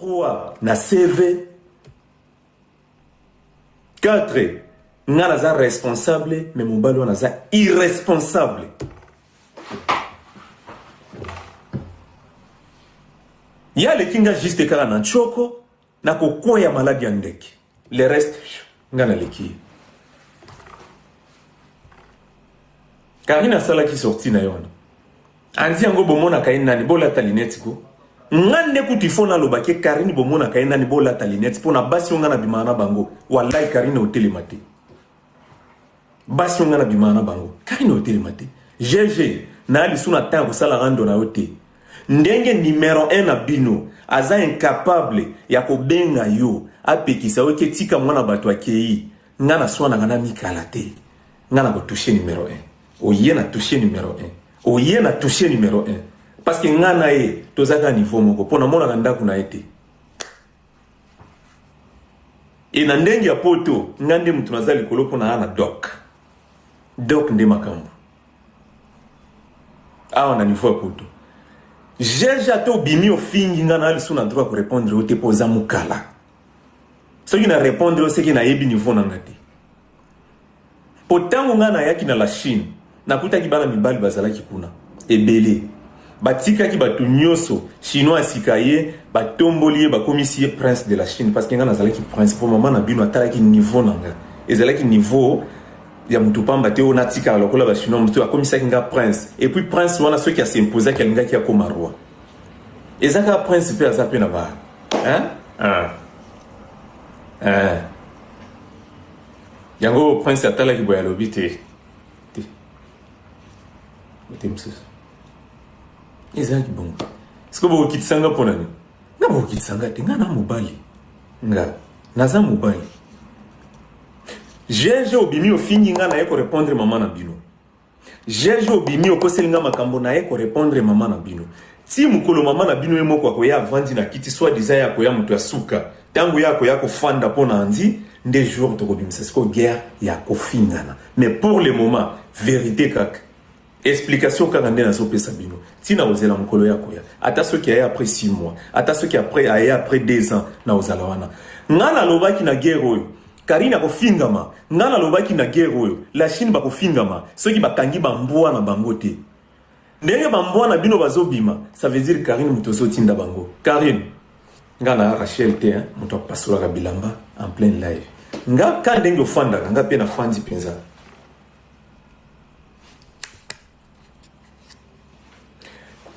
3 na CV 4 nga naza responsable mais mobali wana aza irresponsable. Ye aleki nga juste kaka na nchoko na kokweya maladi ya ndeke, le reste nga naleki ye. Karine asalaki sortie na ye wana andi yango bomonaka ye nani bolata linete ko nga nde kutu ifo naloba ke Karine bomonaka ye nani bolata linete mpo na basi oyo nga nabimaka na bango wallahi Karine otelema te basi oyo nga nabimaka na bango Karine otelema te GG na lisu na temps ya kosala rando na yo te ndenge numero 1 na bino aza incapable ya kobenga yo apekisa yo ke tika mwana bato akei nga naswanaka na mikala te nga na kotouche numero 1 oye na touche numero 1 oye na touche numero 1 parce que nga na ye toza kaka niveau moko mpo namonaka ndako na ye te e na ndenge ya poto nga nde moto naza likolo mpo naa na dok dok nde makambo awa na niveau ya poto jeje ata obimi ofingi nga na lisu na droit ya korepondre yo te mpo oza mokala soki na repondre yo seke nayebi niveau na nga te Po tango nga nayaki na la Chine, nakutaki bana mibali bazalaki kuna ebele. Batikaki bato nyoso, chinois ya sika aye, batomboli ye bakomisi ye prince de la Chine parce que nga nazalaki prince po mama na bino atalaki niveau na nga. Ezalaki niveau ya mutu pamba te oyo natikala lokola ba chinois mosusu, akomisaki nga prince. Et puis prince wana soki a s'imposaki alingaki akoma roi. Eza kaka prince pe aza pe na ba hein? Hein. Hein. Yango prince atalaki boye alobi te te te mosusu ezalaki bongo sikoyo bokokitisa nga mpo na nini nga bokokitisa nga te nga na mobali nga naza mobali GG obimi ofingi nga naye korepondre mama na bino GG obimi okoseli nga makambo naye ko repondre maman na bino. Ti mukolo maman na bino ye moko akoya avandi na kiti soit disant ye akoya mutu ya suka. Tango ye akoya kofanda po na Andy nde jour tokobimisa sikoyo guerre ya kofingana. Mais pour le moment verite kaka. Explication kaka nde nazo pesa bino. Ti nakozela mukolo ye akoya. Ata soki aye après 6 mois, ata soki après aye après 2 ans nakozala wana. Nga nalobaki na guerre oyo Carine akofingama nga nalobaki na guerre oyo la chine bakofingama soki bakangi ba mbwa na bango te ndenge ba mbwa na bino bazobima ça veut dire Carine moto ozotinda bango Carine nga na Rachel te hein moto apasolaka bilamba en plein live nga ka ndenge ofandaka nga pe nafandi penza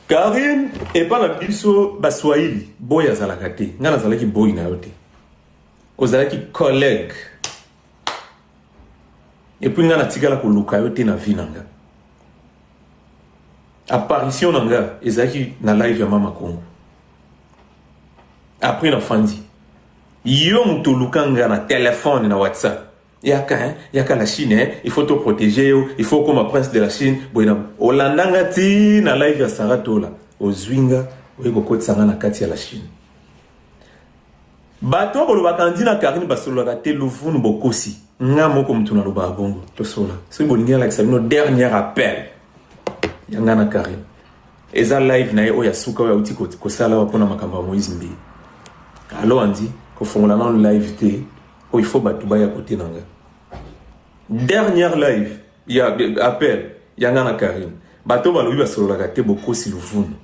Carine epa na biso baswahili boy azalaka te nga nazalaki boy na yo te Ozalaki collegue. Et puis nga natikala koluka yo te na vie na nga. Apparition na nga ezalaki na live ya Mama Kongo. Après na fandi. Yo moto oluka nga na telefone na WhatsApp. Yaka hein, yaka la Chine hein, il faut te protéger yo, il faut okoma prince de la Chine. Boye na olanda nga ti na live ya Sarah Tola. Ozwi nga oye kokotisa nga na kati ya la Chine. Bato oyo bolobaka Andy na Carine basololaka te luvunu bokosi nga moko mutu nalobaka bongo tosola soki bolingi nalakisa bino dernier appel ya nga na Carine eza live na ye oyo ya suka oyo auti kosala awa mpona makambo ya Moïse Mbiye alo Andy kofongola nano live te oyo il faut bato baya kote na nga dernière live ya appel ya nga na Carine bato balobi basololaka te bokosi luvunu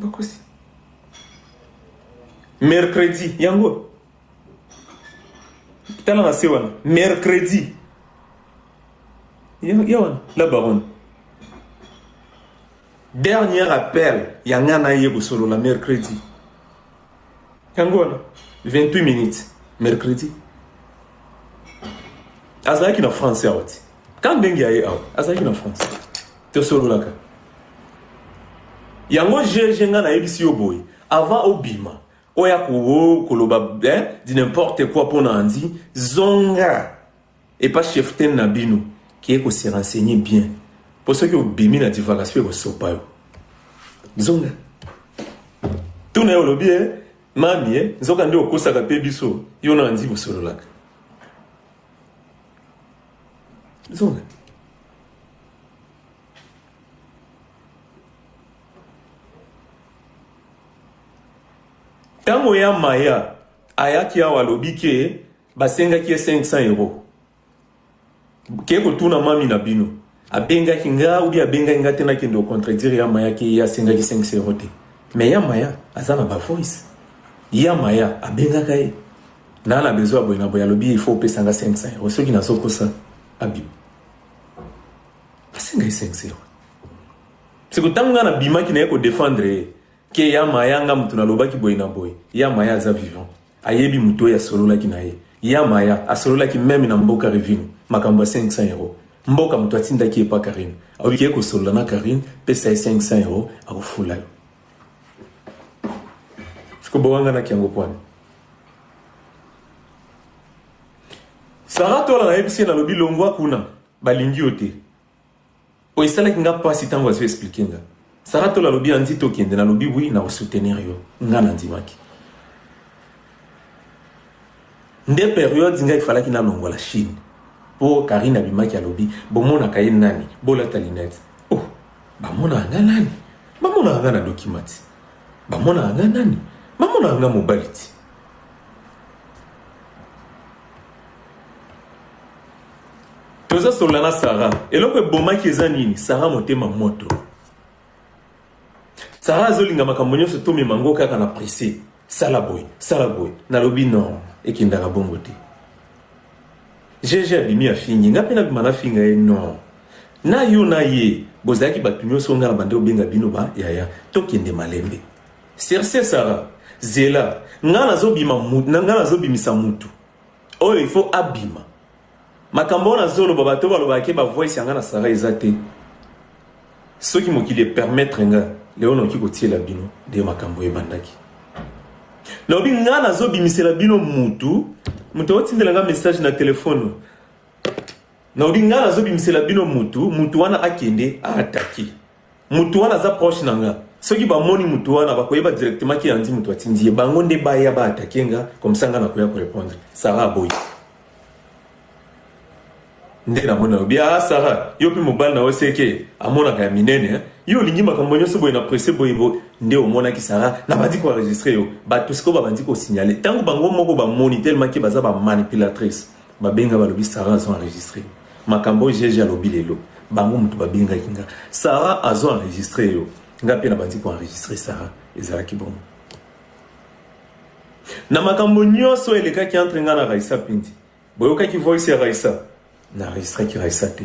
Bakosi. Mercredi yango. Tala na se wana. Mercredi. Ya wana la baronne. Dernier appel ya nga na ye kosolola mercredi. Yango wana 28 minutes mercredi. Azalaki na France awa ti. Ka ndenge aye awa azalaki na France. Tosololaka. Yango GG nga nayebisi yo boye avant obima oya ko koloba hein, di n'importe quoi pona Andy zonga epa cheftaine na bino kiye ko se renseigner bien po soki obimi na divagation ekosopa yo zonga tuna ye olobi eh, mami eh, nzoka nde okosaka pe biso yo na Andy bosololaka zonga. Ntango ya Maya ayaki awa alobi ke basengaki ye 500 euros. Ke kotuna mami na bino. Abengaki nga ou bien abengaki nga te nakende ko contredire ya Maya ke ye asengaki 500 euros te. Mais ya Maya aza na ba voice. Ya Maya abengaka ye. Na na besoin boye na boye alobi il faut opesa nga 500 euros soki nazokosa abima. Asenga ye 500 euros. Siko ntango nga nabimaki naye ko défendre ye ke ya Maya nga mutu nalobaki boye na boye. Ya Maya aza vivant. Ayebi mutu oyo asololaki na ye. Ya Maya asololaki meme na mboka Revino makambo ya 500 euros. Mboka mutu atindaki ye pa Carine. Alobi ke kosolola na Carine, pesa ye 500 euros akofula yo. Siko bowanganaki yango pwani. Sarah Tola nayebisi ye nalobi longwa kuna balingi yo te. Oyo esalaki nga pasi tango azo expliquer nga. Sarah Tola alobi Andy tokende nalobi oui nako soutenir yo. Nga nandimaki. Nde periode nga efalaki nalongwa la Chine. Po Carine abimaki alobi bomonaka ye nani bolata lunette. Oh bamonaka nga nani? Bamonaka nga na document ti. Bamonaka nga nani? Bamonaka nga mobali ti. Tozo solola na Sarah. Eloko ebomaki eza nini? Sarah motema moto. Sarah azolinga makambo nyonso tomema ngo kaka na presse. Sala boye, sala boye. Nalobi non, ekendaka bongo te. GG abimi afingi, nga pe nabima nafinga ye non. Na yo na ye, bozalaki bato nyonso nga na bande obenga bino ba yaya. Tokende malembe. Serse Sarah, zela. Nga nazobima nga nazobimisa mutu. Oyo il faut abima. Makambo oyo nazoloba bato balobaka ke ba voice ya nga na Sarah eza te. Soki mokili e permettre nga lelo nakoki kotiela bino nde makambo ebandaki. Nalobi nga nazobimisela bino mutu, mutu aotindela nga message na telefone. Nalobi nga nazobimisela bino mutu, mutu wana akende a attaquer. Mutu wana aza proche na nga. Soki bamoni mutu wana bakoyeba directement ke Andy mutu atindi ye. Bango nde baya ba attaquer nga comme ça nga nakoya ko répondre. Sarah aboyi. Nde namoni nalobi ah Sarah, yo pe mobali na yo seke amonaka ya minene hein? Yo olingi makambo nyonso boye na presse boye boye. Nde omonaki Sarah, nabandi ko enregistrer yo. Bato sikoyo babandi ko signaler. Tango bango moko bamoni tellement ke baza ba manipulatrice. Babenga balobi Sarah azo enregistrer yo. Makambo oyo GG alobi lelo, bango mutu babengaki nga. Sarah azo enregistrer yo. Nga pe nabandi ko enregistrer Sarah. Ezalaki bongo. Na makambo nyonso elekaki entre nga na Raissa Pindi. Boyokaki voice ya Raissa? Na enregistraki Raissa te.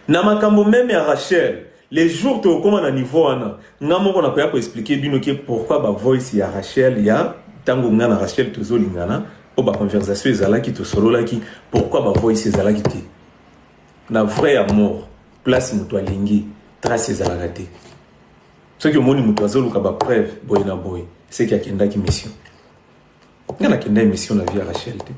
Na makambo meme ya Rachel, les jours tokokoma na niveau wana, nga moko nakoya ko expliquer bino ke pourquoi ba voice ya Rachel ya tango nga na Rachel tozolingana, po ba conversation ezalaki tosololaki, pourquoi ba voice ezalaki te. Na vrai amour, place moto alingi, trace ezalaka te. Soki omoni moto azoluka ba preuve boye na boye, seki akendaki mission. Nga nakenda emission na vie ya Rachel te.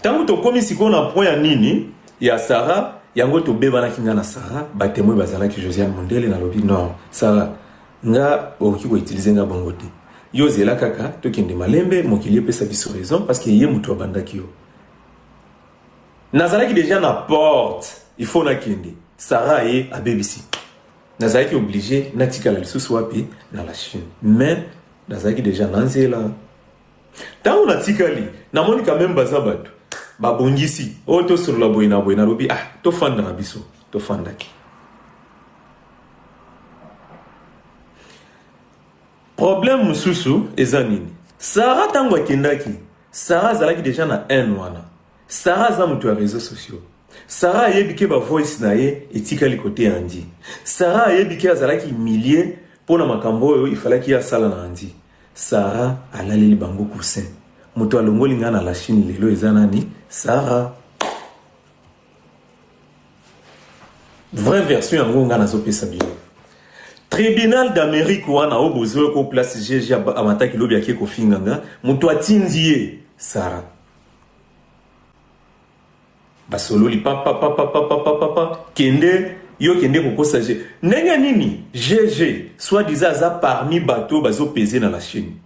Tango tokomi sikoyo na point ya nini ya Sarah, yango tobebanaki nga na Sarah, ba témoins bazalaki Josiane Mondele, nalobi non Sarah, nga okoki ko utiliser nga bongo te. Yo zela kaka tokende malembe, mokili epesa biso raison parce que ye moto abandaki yo. Nazalaki déjà na porte, il faut nakende. Sarah ye abebisi. Nazalaki obligé natikala lisusu wapi na la Chine. Mais nazalaki deja na nzela. Ntango natikali, namoni quand même baza bato babongisi oyo tosolola boye na boye, nalobi ah tofanda na biso, tofandaki. Problème mosusu eza nini? Sarah ntango akendaki, Sarah azalaki deja na haine wana. Sarah aza moto ya réseaux sociaux. Sarah ayebi ke ba voice na ye etikali kote ya Andy. Sarah ayebi ke azalaki humilie mpo na makambo oyo ifalaki ye asala na Andy. Sarah alaleli bango coussin. Moto alongoli nga na la Chine lelo eza nani? Sarah. Vraie version yango nga nazopesa bino. Tribunal d'Amérique wana oyo bozwi ko place GG amataki lobi ake kofinga nga, moto atindi ye Sarah. Basololi papa papa papa papa papa kende yo kende kokosa G. Ndenge nini GG soit disant aza parmi bato bazo peser na la Chine.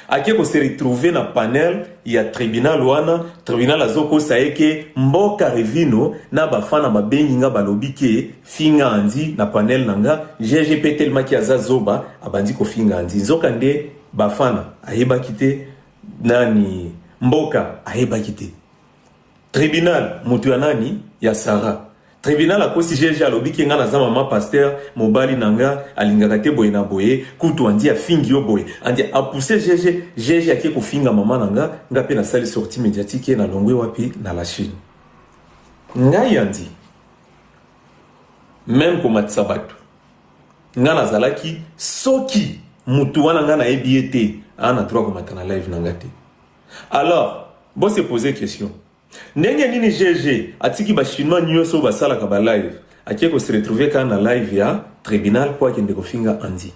Ake ko se retrouver na panel ya tribunal wana, tribunal azokosa ye ke mboka Revino na bafana babengi nga balobi ke finga Andy na panel na nga. GG pe tellement ki aza zoba abandi kofinga Andy. Nzoka nde. Bafana ayebaki te, nani Mboka ayebaki te. Tribunal mutu ya nani ya Sarah. Tribunal akosi GG alobi ke nga naza mama pasteur, mobali na nga alingaka te boye na boye, kutu andi afingi yo boye. Andi apousse GG, GG ake kofinga mama na nga, nga pe nasali sortie médiatique na longwe wapi na la Chine. Ngai andi meme komatisa bato nga nazalaki soki mutu wana nga nayebi ye te aa na droit komata na live na nga te. Alors bo se poser question ndenge nini GG atiki ba chinois nyoso oyo basalaka ba live ake ko se retrouver kaka na live ya tribunal po akende kofinga Andy.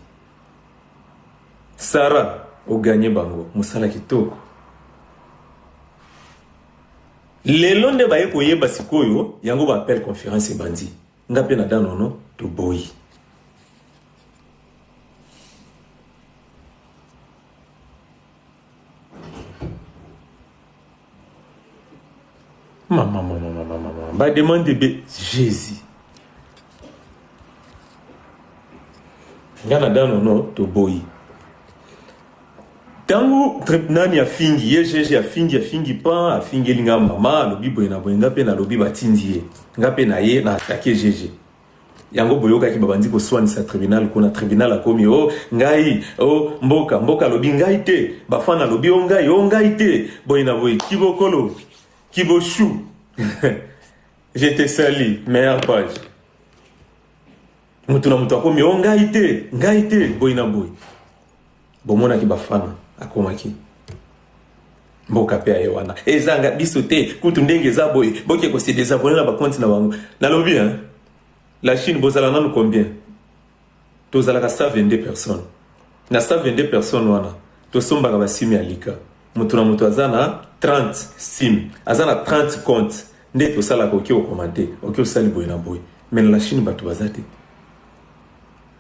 Sarah o gagner bango musala kitoko. Lelo nde baye koyeba sikoyo yango ba appel conference ebandi. Nga pe na Danono toboyi. Mama, mama, mama, mama. Ba demande be Jésus. Nga na Danono toboyi. Tango nani afingi ye GG afingi afingi pan afingeli nga mama alobi boye na boye nga pe nalobi batindi ye nga pe na ye na attaquer GG yango boyokaki babandi koswanisa tribunal kuna tribunal akomi o oh, ngai o oh, mboka mboka alobi ngai te bafana alobi o oh, ngai o ngai te boye na boye kibokolo kiboshu je te salue meilleure page moto na moto akomi o ngai te ngai te boye na boye Bomonaki bafana akomaki mboka pe aye wana ezanga biso te kutu ndenge eza boye boke ko se désabonner na ba compte na bango nalobi hein la Chine bozala nanu combien tozalaka 122 personnes na 122 personnes wana tosombaka ba sim ya lika moto na moto aza na 30 sim aza na 30 compte nde tosalaka oke okomante oke osali boye na boye mais na la Chine bato baza te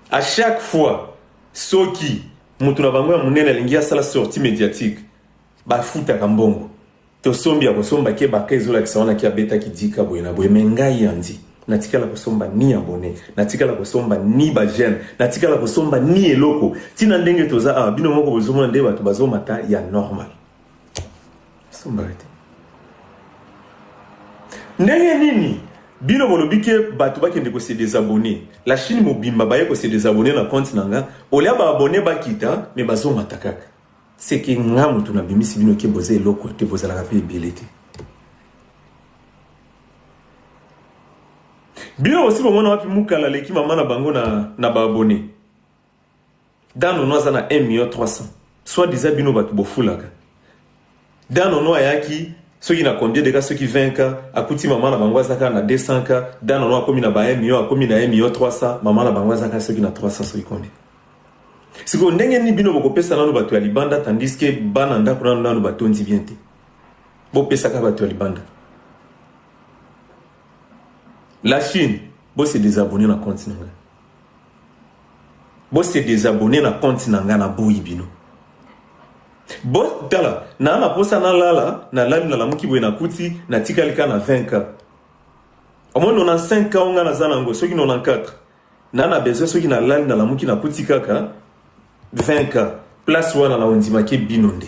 à chaque fois Soki mutu na bango ya munene alingi asala sortie mediatique bafutaka mbongo tosombi ya kosomba ke baka ezolakisa wana ke abetaki dika boye na boye mais ngai Andy natikala kosomba ni abonne natikala kosomba ni ba j'aime natikala kosomba ni eloko tina ndenge toza awa bino moko bozomona nde bato bazomata ya normal sombaka te ndenge nini bino bolobi ke bato bakende ko se désabonner la Chine mobimba baye ko se désabonner na compte na nga olia ba abonné bakita mais bazomata kaka c'est que nga moto nabimisi bino ke boza eloko te bozalaka mpe ebele te bino bosi bomona wapi mukala aleki mama na bango na, na ba abonné Danono aza na 1 million 300 soit disant bino batu bofulaka Danono ayaki soki na combien de cas soki 20 cas akuti mama na bango aza kaka na 200 cas Danono akomi na ba 1 million akomi na 1 million 300 mama na bango aza kaka soki na 300 soki combien sikoyo ndenge nini bino bokopesa nanu bato ya libanda tandis que bana ndako nanu nanu batondi bien te bopesaka bato ya libanda la Chine bo se désabonner na compte na ngai Bo se desabonner na compte na nga na boyi bino. Bo tala na na posa na lala na lali na lamuki boye na kuti na tikali ka na 20k. Omoni 95k oyo nga naza nango soki 94 na na besoin soki na lali na lamuki na kuti kaka 20k place wana na ondima ke bino nde.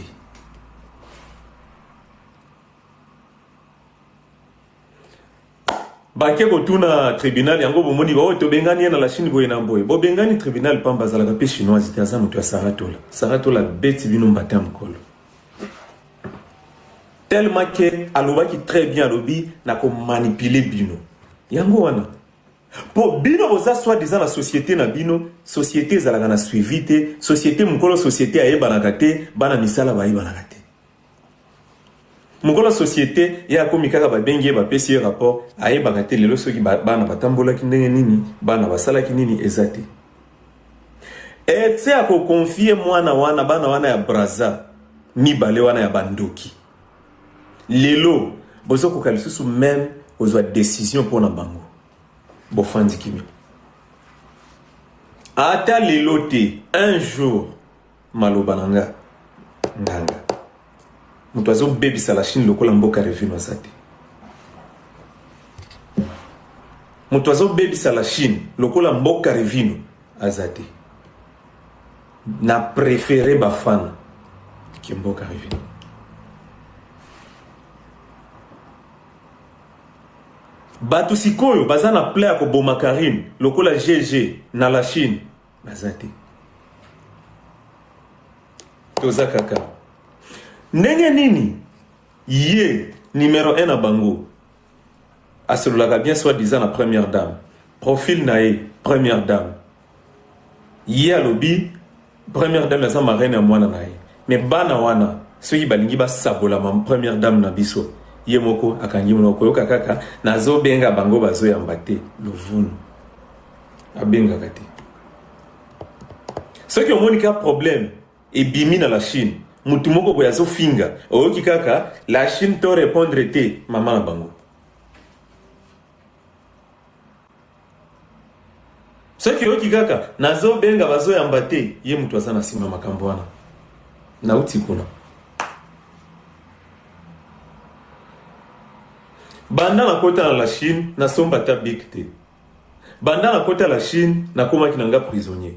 Bake kotuna tribunal yango bomoni ba oyo tobengani ye na la Chine boye na boye. Bobengani tribunal pamba azalaka pe chinoise te aza moto ya Sarah Tola. Sarah Tola abeti bino mbata ya mokolo. Tellement que alobaki très bien alobi na ko manipuler bino. Yango wana po bino boza soit disant na société na bino, société ezalaka na suivi te, société mokolo société ayebanaka te, bana misala bayebanaka te. Mokolo societe ye akomi kaka babengi ye bapesi ye rapport ayebaka te lelo soki bana batambolaki ndenge nini bana basalaki nini eza te ete akokonfie mwana wana bana wana ya braza mibale wana ya bandoki lelo bozokoka lisusu meme kozwa decision mpo na bango bofandi kimia ata lelo te un jour Maloba na nga nganga. Moto azo bebisa la Chine lokola mboka revino aza te. Moto azo bebisa la Chine lokola mboka revino aza te. Na prefere bafana ke mboka revenu. Bato sikoyo baza na plan ya koboma Carine lokola GG na la Chine baza te. Toza kaka ndenge nini ye numero 1 na bango asololaka bien soit disant na première dame, profil na ye première dame, ye alobi première dame aza marraine ya mwana na ye, mais bana wana soki balingi basabola ma première dame na biso, ye moko akangi monoko, koyoka kaka nazobenga bango bazoyamba te. Luvunu abengaka te. Soki omoni ka problème ebimi na la Chine, mutu moko boye azofinga, oyoki kaka la Chine to répondre te, mama na bango. Soki oyoki kaka nazobenga bazoyamba te, ye mutu aza na nsima makambo wana. Nauti kuna. Banda nakota na la Chine, nasomba ata bic te. Banda nakota la Chine, nakomaki na nga prisonnier.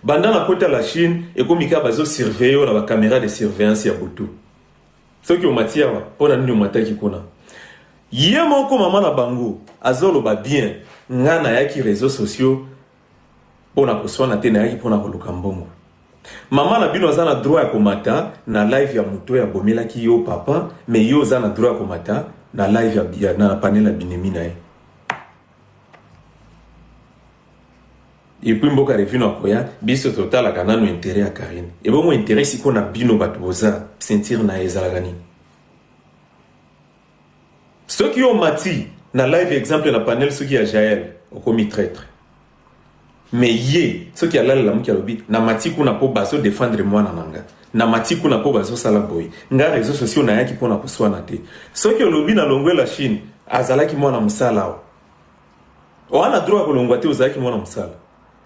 Banda nakota la Chine, ekomi kaka bazo surveiller yo na ba camera de surveillance ya butu. Soki omati awa, mpo na nini omataki kuna? Ye moko mama na bango azoloba bien, nga nayaki réseaux sociaux mpo na koswana te, nayaki mpo na koluka mbongo. Mama na bino aza na droit ya komata na live ya moto oyo abomelaki yo papa, mais yo oza na droit ya komata na live na panel ya binemi na ye. Et puis mboka revino akoya, biso totalaka nano intérêt ya Carine. Ebongo intérêt siko na bino bato boza ceinture na ye ezalaka nini? Soki yo mati na live exemple na panel soki ya Jael, okomi traître. Mais ye soki alalela moki alobi na mati kuna mpo bazo défendre mwana na nga, na mati kuna mpo bazosala boye, nga réseaux sociaux nayaki mpona koswana te. Soki olobi na longwe la Chine, azalaki mwana mosala awa, owana droit ya kolongwa te, ozalaki mwana mosala.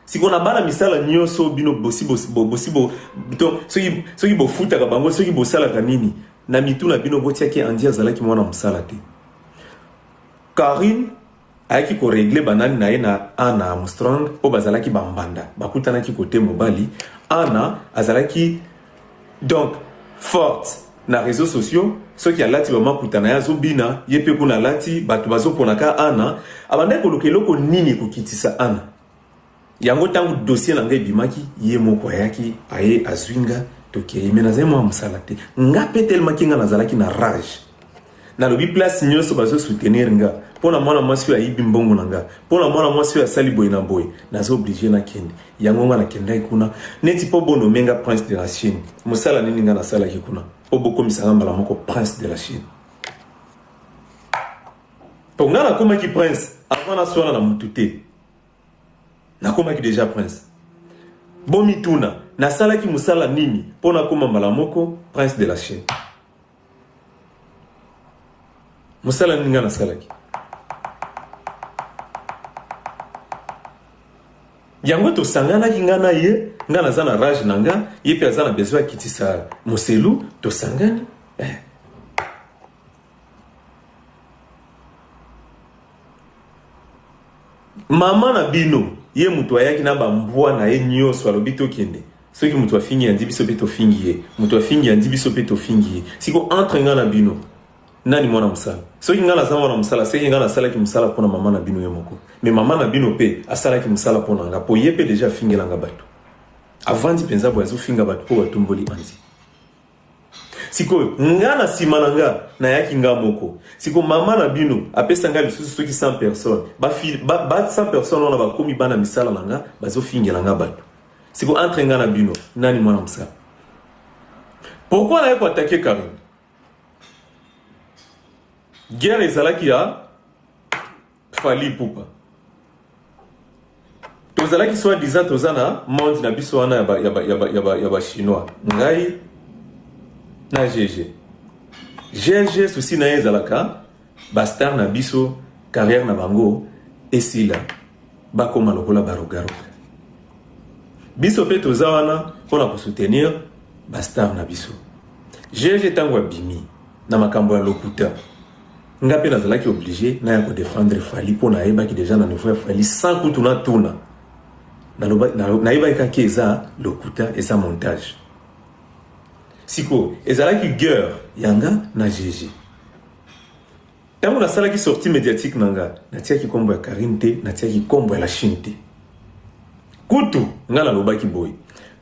Sikoyo na bana misala nyonso bino bosi bosi bo to soki bofutaka bango, soki bosalaka nini na mitu na bino, botiaki Andi azalaki mwana mosala te. Carine ayaki korégler banani na ye na Anna Armstrong oyo bazalaki bambanda, bakutanaki kote mobali. Anna azalaki donc forte na réseaux sociaux, soki alati bamaputa na ye azobina, ye mpe kuna alati, bato bazoponaka Anna. Abandaki koluka eloko nini ekokitisa Anna. Yango ntango dossier na ngai ebimaki, ye moko ayaki, aye azwi nga, tokei. Me nazali mwa mosala te, nga mpe telemaki, nga nazalaki na rage. Nalobi place nyonso bazosoutenir nga mpo na mwana mwasi oyo ayibi mbongo na nga, mpo na mwana mwasi oyo asali boye na boye, naza obligé nakende. Yango nga nakendaki kuna neti mpo bonommer nga prince de la Chine. Mosala nini nga nasalaki kuna mpo bokomisanga mbala moko prince de la Chine? Mpo nga nakomaki prince avant naswana na mutu te, nakomaki déjà prince. Bomituna nasalaki mosala nini mpo nakoma mbala moko prince de la Chine? Mosala nini nga nasalaki? Yango tosanganaki nga na ye, nga naza na rage na nga, ye mpe aza na besoin akitisa moselu, tosangani. Mama na bino ye moto ayaki na bambwa na ye nyonso, alobi tokende. Soki moto afingi yandi, biso mpe tofingi ye. Moto afingi yandi, biso mpe tofingi ye. Siko entre nga na bino, nani mwana mosala? Soki nga naza mwana mosala, soki nga nasalaki mosala mpona mama na bino ye moko, mais mama na bino mpe asalaki mosala mpo na nga, mpo ye mpe déjà afingelanga bato, avandi mpenza boye azofinga bato mpo batumboli Andi. Sikoyo nga na nsima na nga nayaki nga moko. Sikoyo mama na bino apesa nga lisusu soki 100 personnes, ba 100 personnes wana bakomi bana misala na nga, bazofingela nga bato. Sikoyo entre nga na bino, nani mwana mosala? Pourquoi naye koattaquer Karine? Guerre ezalaki ya Fally Ipupa, tozalaki soi disant toza na monde na biso wana ya bachinois, ngai na GG. GG souci na ye ezalaka bastar na biso, carrière na bango esila, bakóma lokola barogaroga. Biso mpe toza wana mpona kosoutenir bastar na biso. GG ntango abimi na makambo ya lokuta, nga mpe nazalaki obligé naya kodéfendre Fally, mpo nayebaki déjà na niveau ya Fally sans kutu natuna. Nayebaki kaka eza lokuta, eza montage. Sikoyo ezalaki guerre ya nga na GG. Ntango nasalaki sortie médiatique na nga, natiaki nkombo ya Karine te, natiaki nkombo ya la Chine te. Kutu nga nalobaki boye,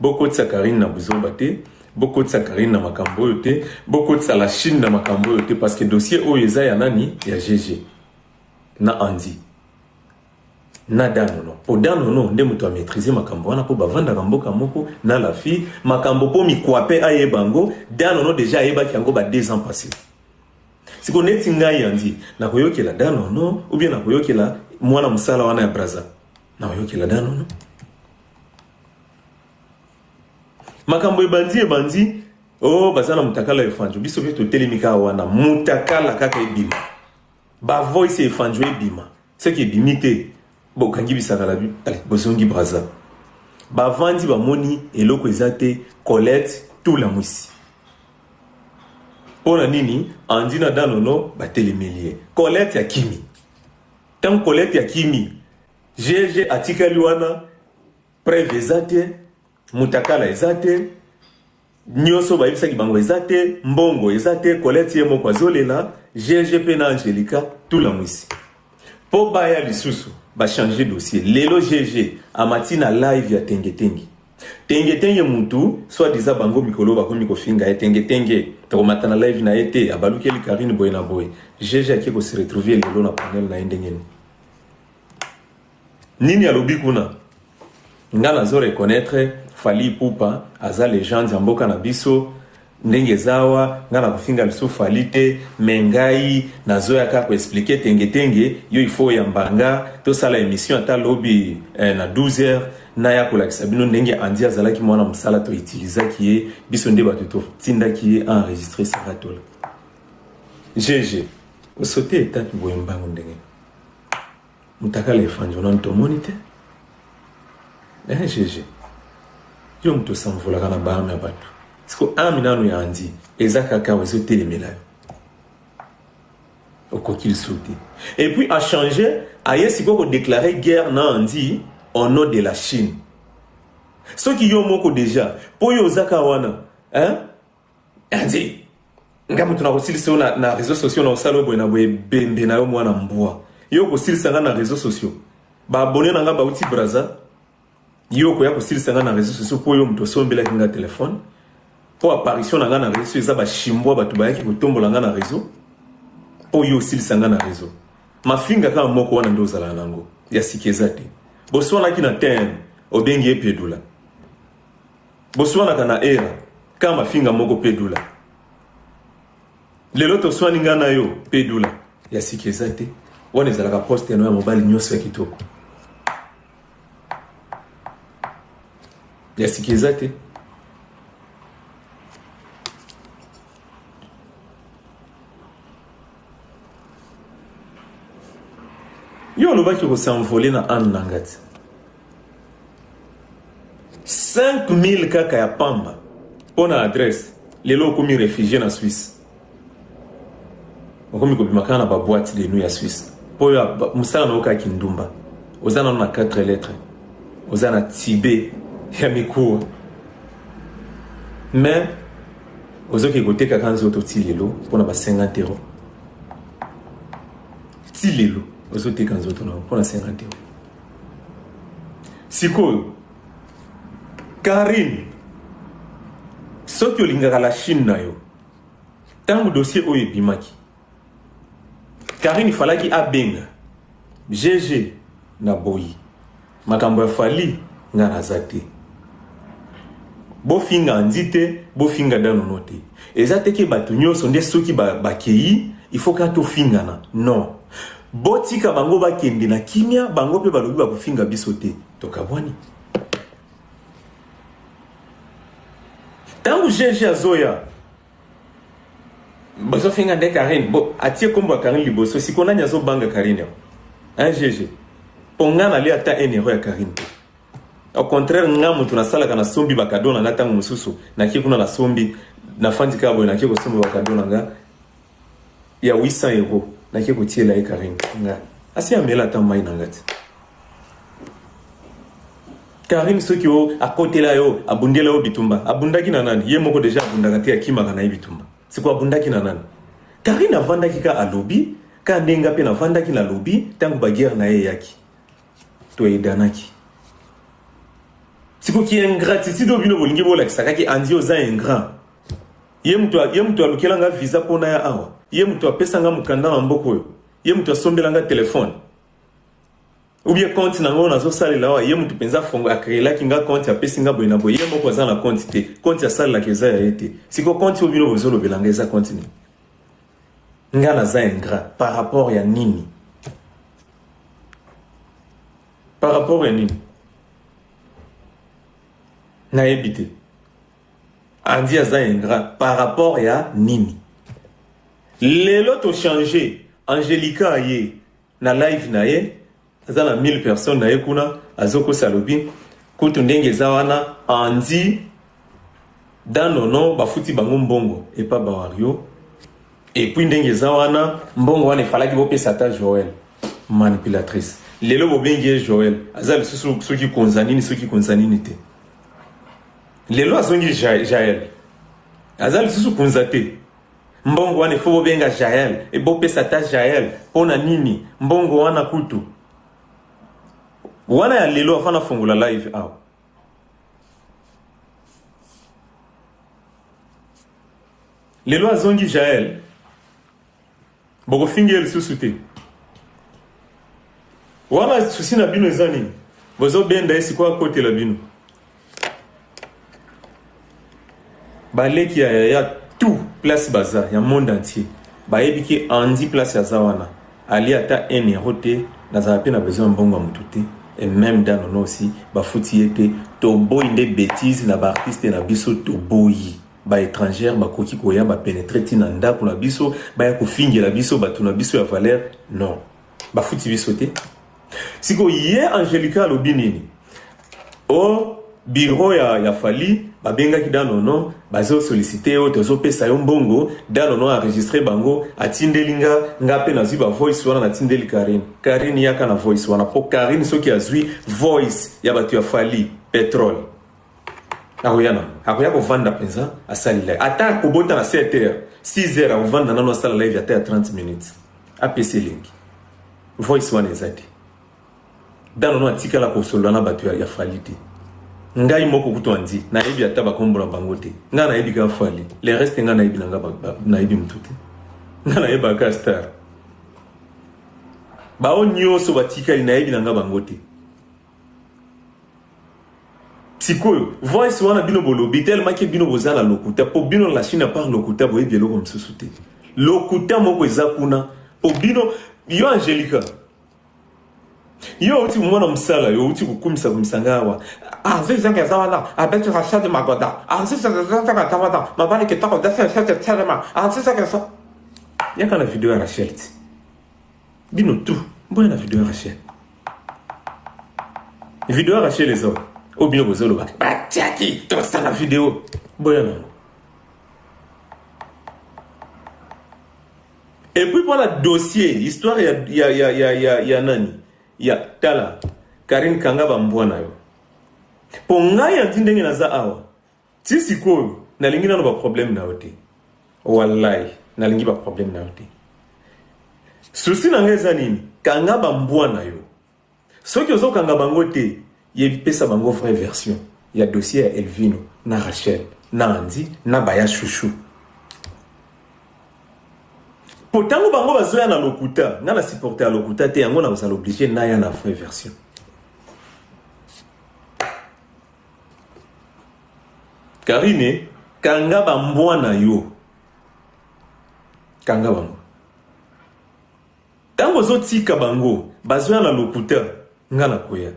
bokotisa Karine na buzoba te, bokotisa Karine na makambo oyo te, bokotisa la Chine na makambo oyo te, parce que dossier oyo eza ya nani? Ya GG na Andy na Danono. Po Danono nde moto amaîtrise makambo wana, mpo bavandaka mboka moko na la fille. Makambo mpo mikwape ayeba yango, Danono déjà ayebaki yango ba 2 ans passé. Siko neti ngai Andi, nakoyokela Danono ou bien nakoyokela mwana mosala wana ya Braza? Nakoyokela Danono. Makambo ebandi ebandi, oh, baza na mutakala Efanjo. Biso mpe totelemi kaka wana, mutakala kaka ebima, bavoice Efanjo ebima. Soki ebimi te, bokangi bisaka na allez, bozongi Braza, bavandi, bamoni eloko eza te. Colette tula mwisi, mpo na nini Andi na Danono batelemeli ye? Colette ya kimi. Ntango Colette ya kimi, GG atikali wana, preuve eza te, mutakala eza te, nyonso bayebisaki bango eza te, mbongo eza te. Colette ye moko azolela. GG mpe na Angelica tula mwisi, mpo baya lisusu bachange dossier. Lelo GG amati na live ya Tengetenge. Tengetenge mutu soi-disant bango mikolo bakomi kofinga ye. Tengetenge tokomata na live na ye te, abalukeli Karine boye na boye. GG ake kose retrouver lelo na panel na ye. Ndenge nini? Nini alobi kuna? Nga nazo reconnaître Fally Ipupa, aza légende ya mboka na biso. Ndenge eza awa, nga na kofinga lisusu Fally te, me ngai nazoya kaka koexpliquer Tengetenge. Yo, il faut oyamba nga, tosala émission ata lobi na 12 heures, naya kolakisa bino ndenge Andi azalaki mwana mosala, toutilisaki ye, biso nde bato totindaki ye enregistre Saratola. GG osote etape boye mbango ndenge mutakala Efanjo nanu tomoni te. GG, yo moto osamvolaka na baarme ya bato, siko arme nanu ya Andi eza kaka awa, ezotelemela yo, okoki lisusu te. Et puis achange, aye sikoyo kodéclare guerre na Andi au nom de la Chine. Soki yo moko déjà, mpo yo oza kaka wana, hein? Andi, nga moto nakosilisa yo na réseaux sociaux, na osala oyo boye na boye, ebembe na yo, mwana mbwa. Yo okosilisa nga na réseaux sociaux? Baabonnés na nga bauti Braza. Yo okoya kosilisa nga na réseaux sociaux mpo yo moto osombelaki nga telefone, mpo apparition na nga na réseau eza bashimbwa, bato bayaki kotombola nga na réseau, mpo yo osilisa nga na réseau. Mafinga kaka moko wana nde ozalaka nango, ya sika eza te. Boswanaki na teme, obengi ye pedula. Boswanaka na era kaka mafinga moko, pedula. Lelo toswani nga na yo, pedula. Ya sika eza te. Wana ezalaka poste no ya mobali nyonso ya kitoko. Ya sika eza te. Yo olobaki kosanvole na ane na nga ti 5000 kaka ya pamba mpo na adresse. Lelo okomi réfugié na Suisse, okomi kobima kaka na baboîte de nuit ya Suisse, mpo oyo mosala na yo kaka kindumba. Oza nano na 4 lettres, oza na tibe ya mikuwa, mais ozoki kotekaka nzoto ti lelo mpona ba 50 euro. Ti lelo ozoteka nzoto na yo mpona 50 euro. Sikoyo Karine, soki olingaka la Chine na yo, ntango dossier oyo ebimaki, Karine falaki abenga GG na boyi makambo ya Fally. Nga naza te, bofinga Andi te, bofinga Danono te. Eza te ke bato nyonso nde soki bakei il faut kaka tofingana. Non, botika bango bakende na kimia. Bango mpe balobi bakofinga biso te, tokabwani. Ntango GG azoya, bazofinga nde Karine. Bo atie nkombo ya Karine liboso. Siko nani azobanga Karine yango? Un GG, mpo nga nalia ata 1 euro ya Karine te. Au contraire, nga moto nasalaka, nasombi bacadeau na nga. Ntango mosusu nakie kuna, nasombi, nafandi kaka boye, nakie kosomba bacadeau na nga ya 800 euro, nakie kotiela ye. Karine nga asi amela ata mai na nga te. Karine soki o akotela yo abundela yo bitumba abundaki na nani ye moko deja abundaka te akimaka na ye bitumba siko abundaki na nani Karine avandaki ka alobi ka ndenge nga mpe navandaki nalobi ntango baguerre na ye eyaki toyedanaki siko ki ingratitude oyo bino bolingi bolakisaka ki andi oza ingrat ye moto ye moto alukela nga visa mpo na ya awa ye moto apesa nga mokanda na mboka oyo ye moto asombela nga telefone ou bien compte na ngo nazosalela awa ye moto mpenza fongo akreelaki nga compte apesi nga boye na boye ye moko aza na compte te compte asalelaka eza ya ye te siko compte oyo bino bozolobela nga eza compte nini nga naza ingrat par rapport ya nini par rapport ya nini nayebi te andi aza ingrat par rapport ya nini lelo tochange angelica aye na live na ye aza na 1000 personnes na ye kuna azokosa alobi kutu ndenge eza wana andi danono bafuti bango mbongo epa bawario epuis ndenge eza wana mbongo wana efalaki bopesa ata joel manipulatrice lelo bobengi ye joel aza lisusu soki konza nini soki konza nini te lelo azongi jael aza lisusu konza te Mbongo wana il faut bobenga Jael et bopesa ata Jael pona nini mbongo wana kutu wana ya lelo avant nafongola live awa lelo azongi Jael bokofingi ye lisusu te wana susi na bino eza nini bozobenda ye sikoyo akotela bino baleki ya yaya tout place baza ya monde entier bayebi ke andi place aza wana ali ata 1 euro te nazala mpe na besoin ya mbongo ya motu te et même danono aussi bafuti ye te toboyi nde betise na baartiste na biso toboyi Ba etrangères bakoki koya ba penetre ti na ndako na biso baya kofingela biso bato na biso ya valeur non bafuti biso te sikoyo ye Angelica alobi nini o bureau ya, ya Fally babengaki Danono bazo sollicite yo tozopesa yo mbongo Danono enregistre bango atindeli nga nga mpe nazwi ba voice wana natindeli Karine Karine yaka na voice wana mpo Karine soki azwi voice ya bato ya Fally petrole akoya na akoya kovanda mpenza asali live ata akobota na 7 heures 6 heures akovanda nano asala live ata ya 30 minutes apesi elengi voice wana eza te danono atikala kosolola na bato ya, ya fali te ngai moko kutu andi nayebi ata bakombo na bango te ngai nayebi kaka fali le reste ngai nayebi na ngai nayebi motu te ngai nayebaka star bao nyonso batikali nayebi na ngai bango te Sikoyo voice wana bino bolobi tellement ke bino boza na lokuta po bino la Chine part lokuta boyebi eloko mosusu te. Lokuta moko eza kuna po bino yo Angelica yo outi komona mosala yo outi kokumisa kumisa ngai awa azizanga eza wana abeti rachel magoda azizanga eza wana mobali kitoko desesetelema azizanga eza yaka na video ya rachel ti bino tout mboya na video ya rachel video ya rachel eza oyo bino bozoloba batiaki tosala video boya nango et puis mpona dossier histoire ya, ya, ya, ya, ya, ya nani ya tala karine kanga bambwa na yo mpo ngai anti ndenge naza awa Ti sikoyo nalingi nano ba problème na yo te. Wallahi nalingi ba problème na yo te. Souci na ngai eza nini? Kanga ba mbwa na yo. Soki ozo kanga bango te, ye pesa bango vraie version ya dossier ya Elvino na Rachel na Andy na baya chouchou. Po tango bango bazoya na lokuta, nga na supporter ya lokuta te, yango nakozala oblige naya na vraie version. Karine kanga ba mbwa na yo kanga bango ntango ozotika bango bazoya na lokuta nga nakoya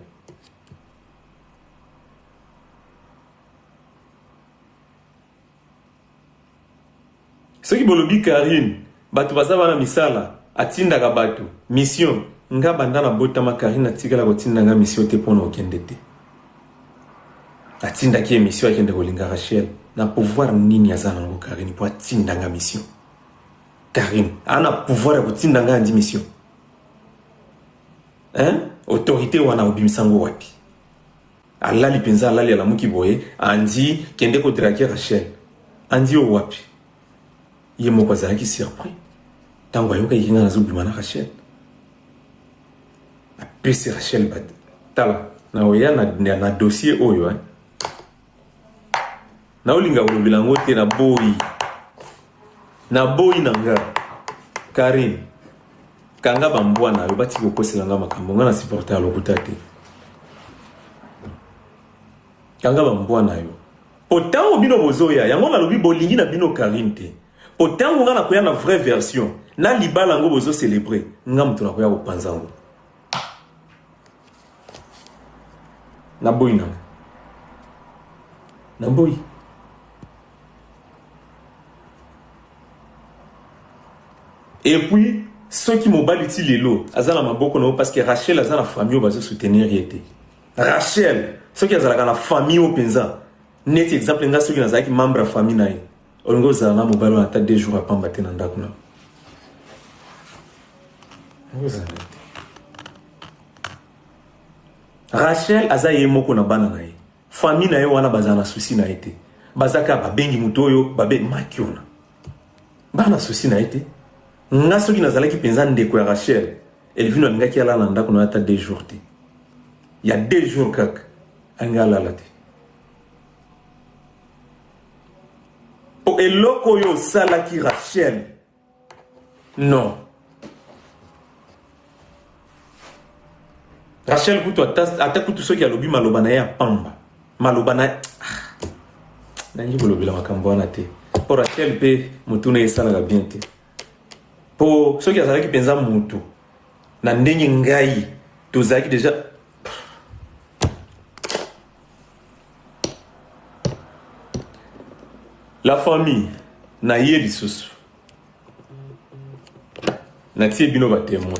Soki bolobi Carine batu baza bana misala atindaka batu mission nga banda na botama Carine atikala kotinda nga mission te pona okende te atindaki ye mission akende kolinga Rachel na pouvoir nini aza nango Carine po atinda nga mission Carine ana pouvoir ya kotinda nga andi mission hein autorité wana obimisa ngo wapi? Alali mpenza, alali alamuki boye, Andy kende ko draguer Rachel. Andy oyo wapi? Ye moko azalaki surpris ntango ayokaki ngai nazobima na Rachel. Apesi Rachel bat tala na oya na, na, na dossier oyo eh. Naolinga kolobela yango te, naboyi, naboyi na nga. Karine, kanga bambwa na yo, batika kokosela nga makambo. Nga na supporter ya lokuta te. Kanga bambwa na yo. Po ntango bino bozoya, yango nalobi bolingi na bino Karine te. Po ntango nga nakoya na vraie version, na libala yango bozo celebre, nga moto nakoya kopanza yango. Naboyi na nga. Naboyi. Et puis, soki mobali ti lelo aza na maboko na yo parce que Rachel aza na famille oyo bazo soutenir ye te. Rachel soki azalaka na famille oyo mpenza, neti exemple nga soki nazalaki membre ya famille na ye, olingi ozala na mobali wana ata 2 jours ya pamba te na ndako na yo. Ozala te. Rachel aza ye moko na bana na ye. Famille na ye wana bazala na souci na ye te. Baza kaka babengi moto oyo babe makiona. Bana souci na ye te. Nga soki nazalaki mpenza ndeko ya Rachel, Elvino alingaki alala na ndako na ye ata 2 jours te. Ya 2 jours kaka alingi alala te. Po eloko oyo osalaki Rachel, non. Rachel kutu ata, ata kutu soki alobi maloba na ye ya pamba, maloba na ah, nalingi kolobela makambo wana te mpo Rachel mpe motu na ye esalaka bien te, mpo soki azalaki mpenza motu na ndenge ngai tozalaki deja. La famille na ye lisusu natie bino ba temoin.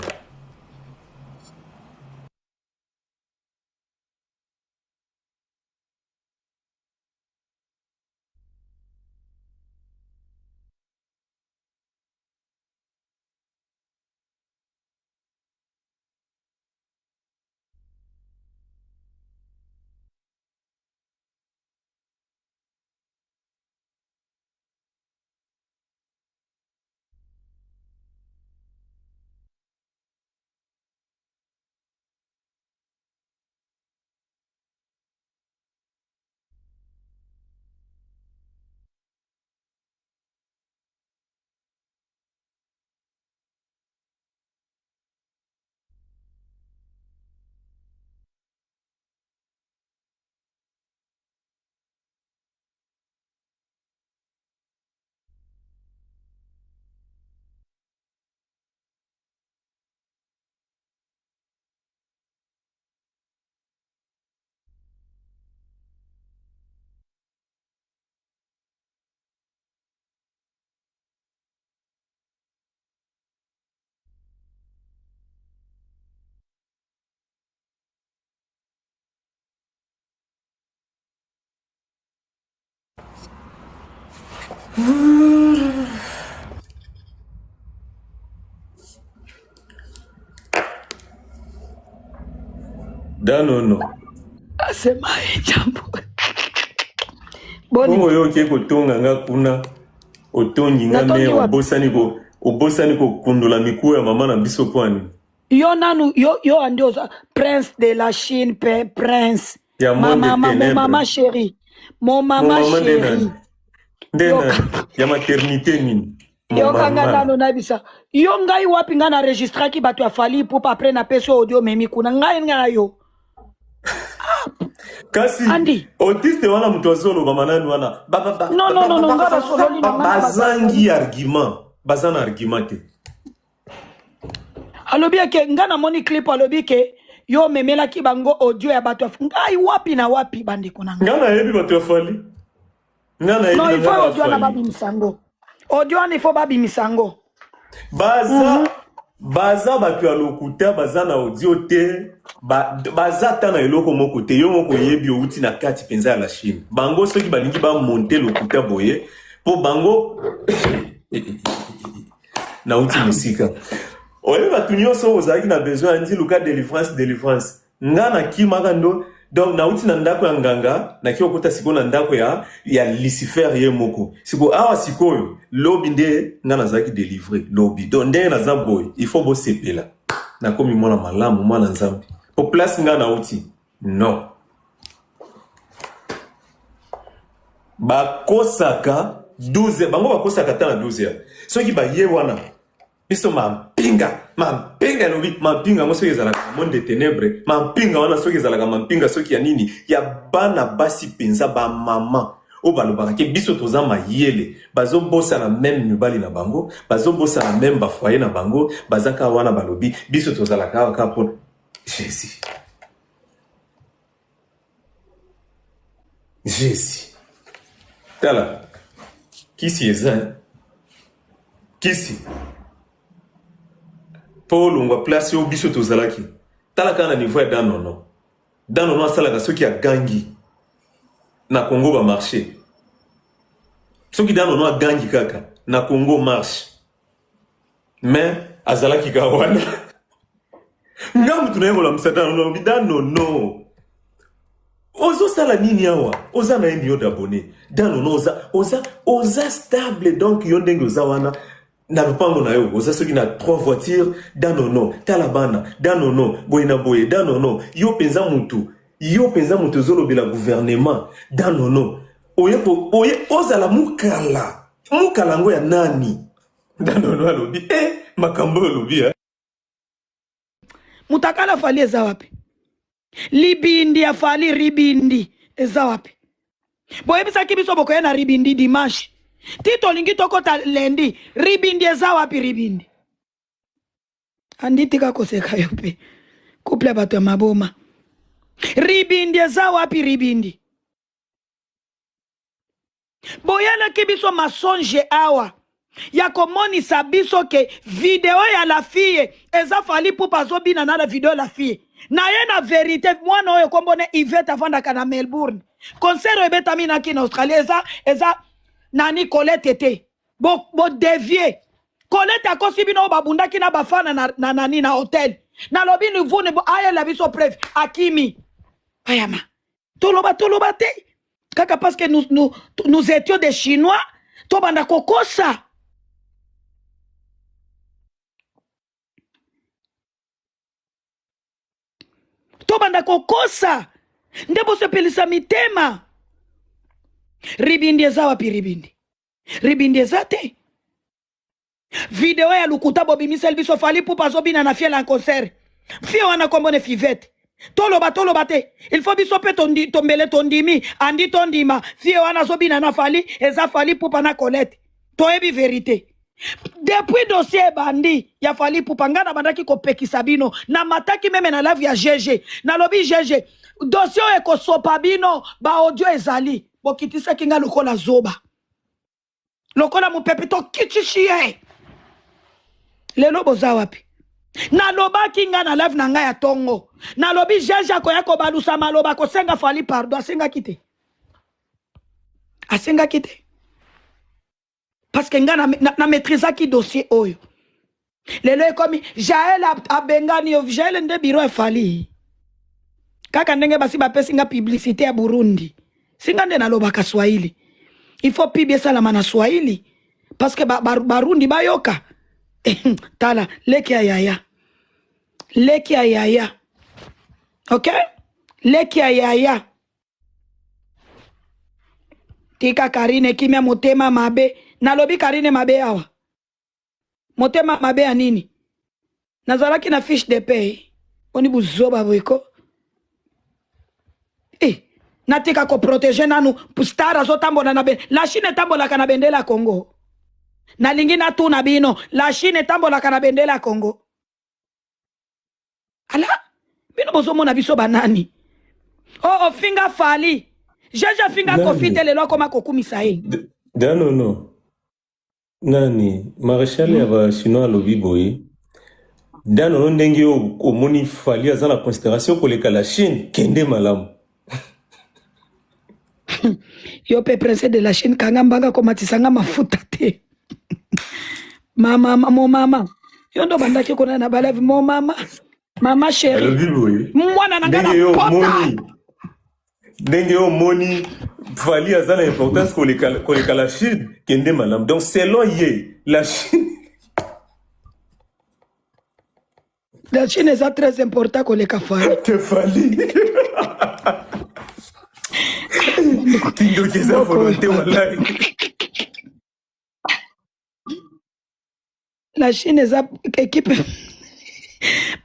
Danono. Asemaye jambo. Boni. Bongo yo oke kotonga nga kuna otongi nga me Natongi wapi? obosani ko obosani kokundola mikuwa ya mama na biso mpo nini? Yo nanu yo yo andi oza prince de la Chine pe prince. Ya Ma monde mama mon mama ténèbres. chérie. Mon Mon mama mama nde chérie. nani? Nde Yo nani? Ya maternité nini? Mon yoka nga mama. nano nayebisa yo ngai wapi ngai na registraki bato ya Fally Ipupa après napesi yo audio memi kuna ngai ngai na yo Kasi Andy autiste wana moto azoloba manani wana non non non non ngai basololi na ngai na bato ya bazangi Fally argument, baza na argument te. Alobi eke ngai namoni clip alobi ke yo omemelaki bango audio ya bato ya ngai wapi na wapi bandeko na Ngai ngai. nayebi bato ya Fally, ngai nayebi Non na il ngai faut ba audio wana Fally. babimisa yango, audio wana il faut babimisa yango. Baza baza bato ya lokuta, baza na audio te, baza ata na eloko moko te. Yo moko oyebi outi na kati mpenza ya la Chine. Bango soki balingi bamonte lokuta boye mpo bango nauti mosika. Oyebi bato nyonso oyo ozalaki na besoin ya nzi luka délivrance, délivrance. Nga nakimaka ndo Donc nauti na ndako ya nganga, naki kokota sikoyo na ndako ya ya Lucifer ye moko. Sikoyo awa sikoyo lobi nde nga nazalaki delivre lobi. Donc ndenge naza boye, il faut bosepela. Nakomi mwana malamu, mwana Nzambe. Po place nga nauti, non. Bakosaka 12 bango bakosaka ata na 12 heures. Soki baye wana biso mampinga mampinga elobi mampinga yango soki ezalaka monde de ténèbres mampinga wana soki ezalaka mampinga soki ya nini ya bana basi mpenza bamama oyo balobaka ke biso toza mayele bazobosana meme mibali na bango bazobosana meme bafoye na bango baza kaka wana balobi biso tozalaka awa kaka mpona jésus Jesus. Tala. Kisi eza. Hein? Kisi. Po olongwa place oyo biso tozalaki. Tala kaka na niveau ya Danono. Danono asalaka soki agangi na Congo ba marché. Soki Danono agangi kaka na Congo marche. Mais azalaki kaka wana. Nga mutu naye kolamusa Danono nalobi Danono. Ozosala nini awa? Oza na 1 million d'abonnés. Danono oza oza oza stable donc yo ndenge oza wana na lopango na yo oza soki na trois voitures Danono tala bana Danono boye na boye Danono yo penza mutu yo penza mutu ozolobela gouvernement Danono oye ko oye ozala mukala mukala yango ya nani? Danono alobi eh makambo oyo olobi eh. Mutakala Fally eza wapi? Libindi ya Fally ribindi eza wapi? Boyebisaki biso bokoya na ribindi dimanche. Ti tolingi tokota lundi. Ribindi eza wapi ribindi? Andi tika koseka yo pe. Couple ya bato ya maboma. Ribindi eza wapi ribindi? Boyelaki biso masonge awa ya komonisa biso ke video ya la fille eza Fally Ipupa azobina na la video la fille na ye na verite mwana oyo kombo ne Yvette afandaka na Melbourne concert oyo ebetami na kin Australie eza eza nani Colette te bo, bo devier Colette akosi bino oyo babundaki na bafana na, na nani na hotel nalobi vous ne ayela biso preuve akimi bayama toloba toloba te kaka parce que nous, nous, nous étions des chinois tobanda kokosa tobanda kokosa nde bosepelisa mitema ribindi eza wapi ribindi ribindi eza te Video ya lokuta bobimiseli biso Fally Ipupa azobina na fiel en concert. Fille wana kombo ne Fivette. Toloba toloba te. Il faut biso pe tondi, tombele tondimi, andi tondima. Fille wana azobina na Fally, eza Fally Ipupa na Colette. Toyebi verite. Depuis dossier ebandi ya Fally Ipupa nga nabandaki kopekisa bino. Namataki meme na live ya GG. Nalobi GG, dossier oyo ekosopa bino, ba audio ezali. Bokitisaki nga lokola zoba. Lokola mopepe tokitisi ye. Lelo boza wapi? Nalobaki nga na live na nga ya tongo. Nalobi GG akoya kobalusa maloba kosenga Fally pardon. Asengaki te. Asengaki te. Parce que nga na, na, na maîtrisaki dossier oyo. Lelo ekomi Jael abengani yo. Jael nde bureau ya Fally. Kaka ndenge basi bapesi nga publicité ya Burundi. Singa nde nalobaka Swahili. Il faut pub esalama na Swahili parce que ba, ba, Barundi bayoka. Tala leki ya yaya. Leki ya yaya. OK? Leki ya yaya. Tika Karine kimia motema mabe. Nalobi Karine mabe awa. Motema mabe ya nini? Nazalaki na fiche de paie. Boni buzoba boye ko. Eh, natika ko protéger nanu star azotambola na ben la Chine etambolaka na bendela ya Congo. Nalingi natuna bino, la Chine etambolaka na bendela ya Congo. Ala, bino bozomona biso banani? Oh, ofinga Fally. Jeje afinga Koffi te lelo akoma kokumisa ye. Danono. Nani marechal ya ba chinois alobi boye danono ndenge yo omoni Fally aza na consideration koleka la Chine kende malamu. Yo pe prince de la Chine kanga mbanga komatisa nga mafuta te. Mama mo mama yo ndo bandaki kuna na balev mo mama mama chérie Alobi boye mwana na nga na ndenge yo pota omoni. Ndenge yo omoni Fally aza na importance koleka koleka la Chine, kende malamu. Donc selon ye la Chine La Chine eza très important koleka Fally. Que Fally. Kindoki eza volonté wallahi. La Chine eza equipe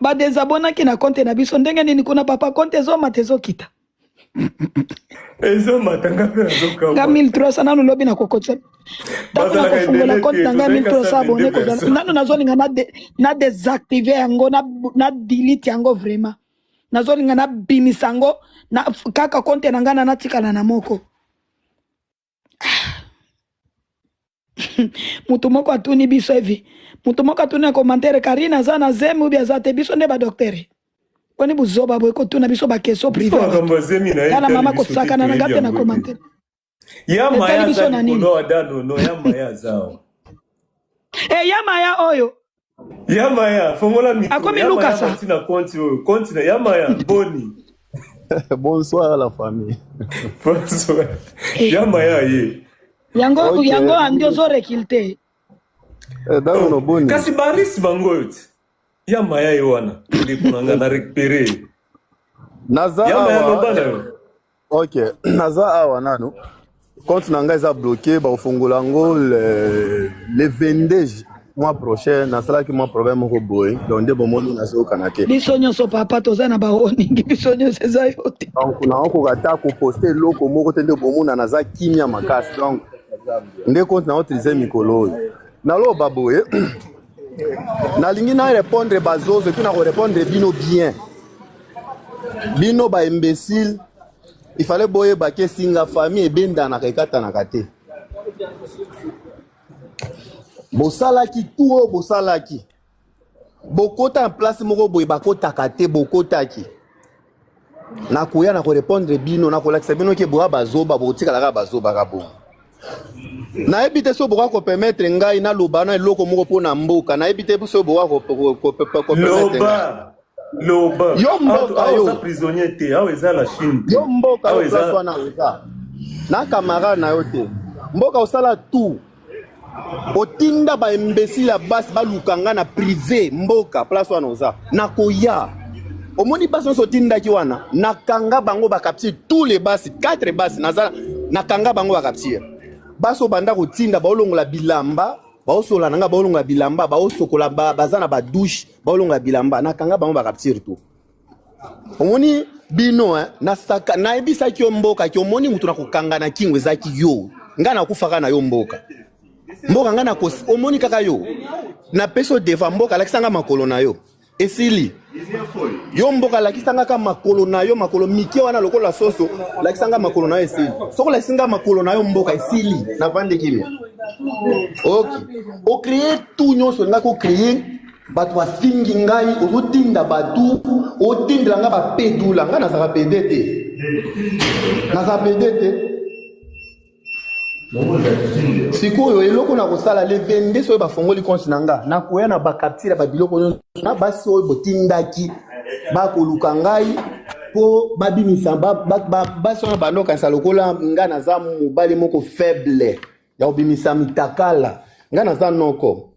ba desabonaki na compte na biso ndenge nini kuna papa compte ezomata ezokita ezomata nga mpe nga nazokamwa 1300 nanu lobi nakokotisa ntango bazalaka nakofungola ebele compte te na ngai tozalaki 1300 abonne 122 kozala personnes nanu nazolinga na, de, na desactive yango na, na delete yango vraiment nazolinga nabimisa yango na, kaka compte na ngai na natikala na moko Mutu moko atuni biso evi mutu moko atuni na commentaire Karine aza na zemi ou bien aza te biso nde ba docteur boni buzoba boye kotuna biso ba question biso prive ya bato makambo ya zemi na ye tala etali mama biso te kosakana na toyebi nga te na yango te commentaire ya maya etali aza biso na nini likolo ada nono ya maya aza awa e ya maya oyo ya maya fongola micro akomi ya maya lukasa mati na konti oyo konti na ya maya boni Bonsoir à la famille. Bonsoir. Eh, ya maya ye yango Ok. yango andi ozo reculte Eh, Dango oh, boni. kasi baris bango oyo ti ya maya ye wana ndeko na nga na récupéré ye Naza ya maya awa. loba na yo Ok. Naza awa nanu. Compte na ngai eza bloqué, bakofongola yango le, le 22 mois prochain. Nasalaki mwa problème moko boye. Donc nde bomoni nazokana te. biso nyonso papa toza na baoningi biso nyonso eza yo te Donc nakokoka ata koposte eloko moko te nde bomona naza kimia makasi. Donc nde compte na utilize mikolo oyo. Naloba boye. Nalingi na répondre bazozo et puis na korépondre bino bien. Bino ba imbécile, il fallait boyeba ke singa famille ebendanaka ekatanaka te. Bosalaki tout oyo bosalaki. Bokota na place moko boye bakotaka te bokotaki. Nakoya na korépondre bino nakolakisa bino ke boya bazoba bokotikala kaka bazoba kaka bongo. Nayebi te soki bokoka kopermettre ngai naloba na eloko moko mpo na mboka. Nayebi te soki bokoka kopermettre ngai. Loba loba Yo awa mboka awa oza yo. prisonnier te awa eza la Chine te Yo mboka awa yo place eza wana oza na camarade na yo te. Mboka osala tout otinda ba imbécile ya basi baluka nga na privé mboka place wana oza nakoya omoni basi nyonso otindaki wana nakanga bango bakaptire tous les basi 4 basi naza nakanga bango bakaptire basi oyo banda kotinda baolongola bilamba baosola na nga baolongola bilamba baosokola ba, baza na badouche baolongola bilamba nakanga bango bakaptire tout omoni bino eh, nasaka nayebisaki yo mboka ki omoni moto nakokanga na kingo ezalaki yo ngai nakufaka na yo mboka mboka ngai nakos omoni kaka yo napesi yo deva mboka alakisa nga makolo na yo esili yo mboka alakisa nga kaka makolo na yo makolo mike wana lokola soso lakisa nga makolo na yo esili soki olakisi nga makolo na yo mboka esili navandi kimia ok ocree tout nyonso olingaki ocree bato bafingi ngai ozotinda bato otindela ngai bapedula ngai nazalaka pede te nazala pede te sikoyo eloko na kosala le 22 soki bafongoli compte na nga nakoya na bacapture ya babiloko nyonso na basi oyo botindaki bakoluka ngai mpo babimisa basi wana bandokanisa lokola ngai naza mobali moko faible ya kobimisa mitakala ngai naza noko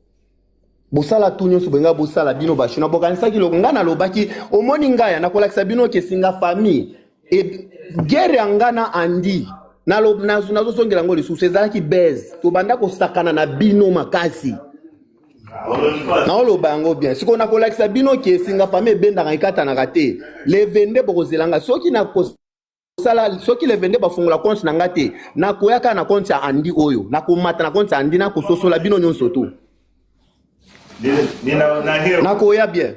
bosala tu nyonso bolinga bosala bino bashina bokanisaki loko ngai nalobaki omoni ngai ya nakolakisa bino ke singa famille e guerre ya ngai na andi nazozongela yango lisusu ezalaki base tobanda kosakana na bino makasi naoloba yango bien sikoyo nakolakisa bino ke singa famille ebendaka ekatanaka te le 22 bokozela ngai soki nako sala soki le 22 bafongola compte na nga te nakoya kaka na compte ya Andy oyo nakomata na compte ya Andy nakososola bino nyonso tu nakoya bien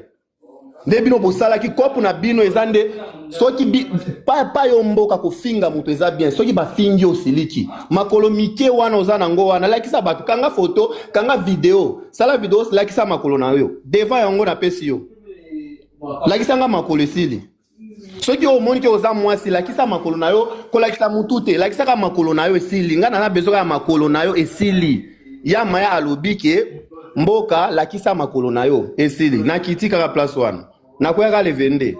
nde bino bosalaki kope na bino eza nde soki bi, pa, pa yo mboka kofinga moto eza bien soki bafingi osiliki makolo mike wana oza nango wana lakisa bato kanga foto kanga video sala video lakisa makolo na yo devant yango napesi yo lakisa nga makolo esili soki omoni ke oza mwasi lakisa makolo na yo kolakisa mutu te lakisaka makolo na yo esili ngai naza besoin ya makolo na yo esili ya maya alobi ke mboka lakisa makolo na yo esili nakiti kaka place wana nakoyaka le 22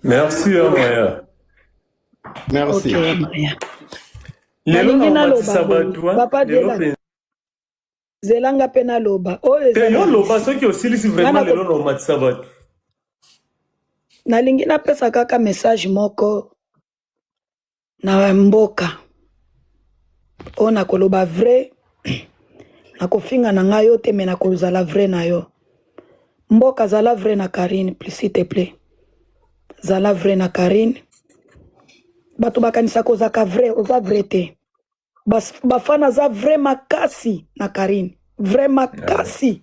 Merci ya maya. Merci. Ok, Maya. Lelo Nalingi na naloba omatisa boye. bato hein? Papa Lelo Zela, mpenza zela nga mpe naloba. Oyo te eza yo na loba Russie. soki osilisi Nga vraiment nako lelo na omatisa bato. nalingi napesa kaka message moko na mboka oyo nakoloba vrai nakofinga na ngai yo te me nakozala vrai na yo mboka zala vrai na Karine please, s'il te plaît zala vrai na Karine bato bakanisaka ozalaka vrai oza vrai te Bas- bafana aza vrai makasi na Karine vrai makasi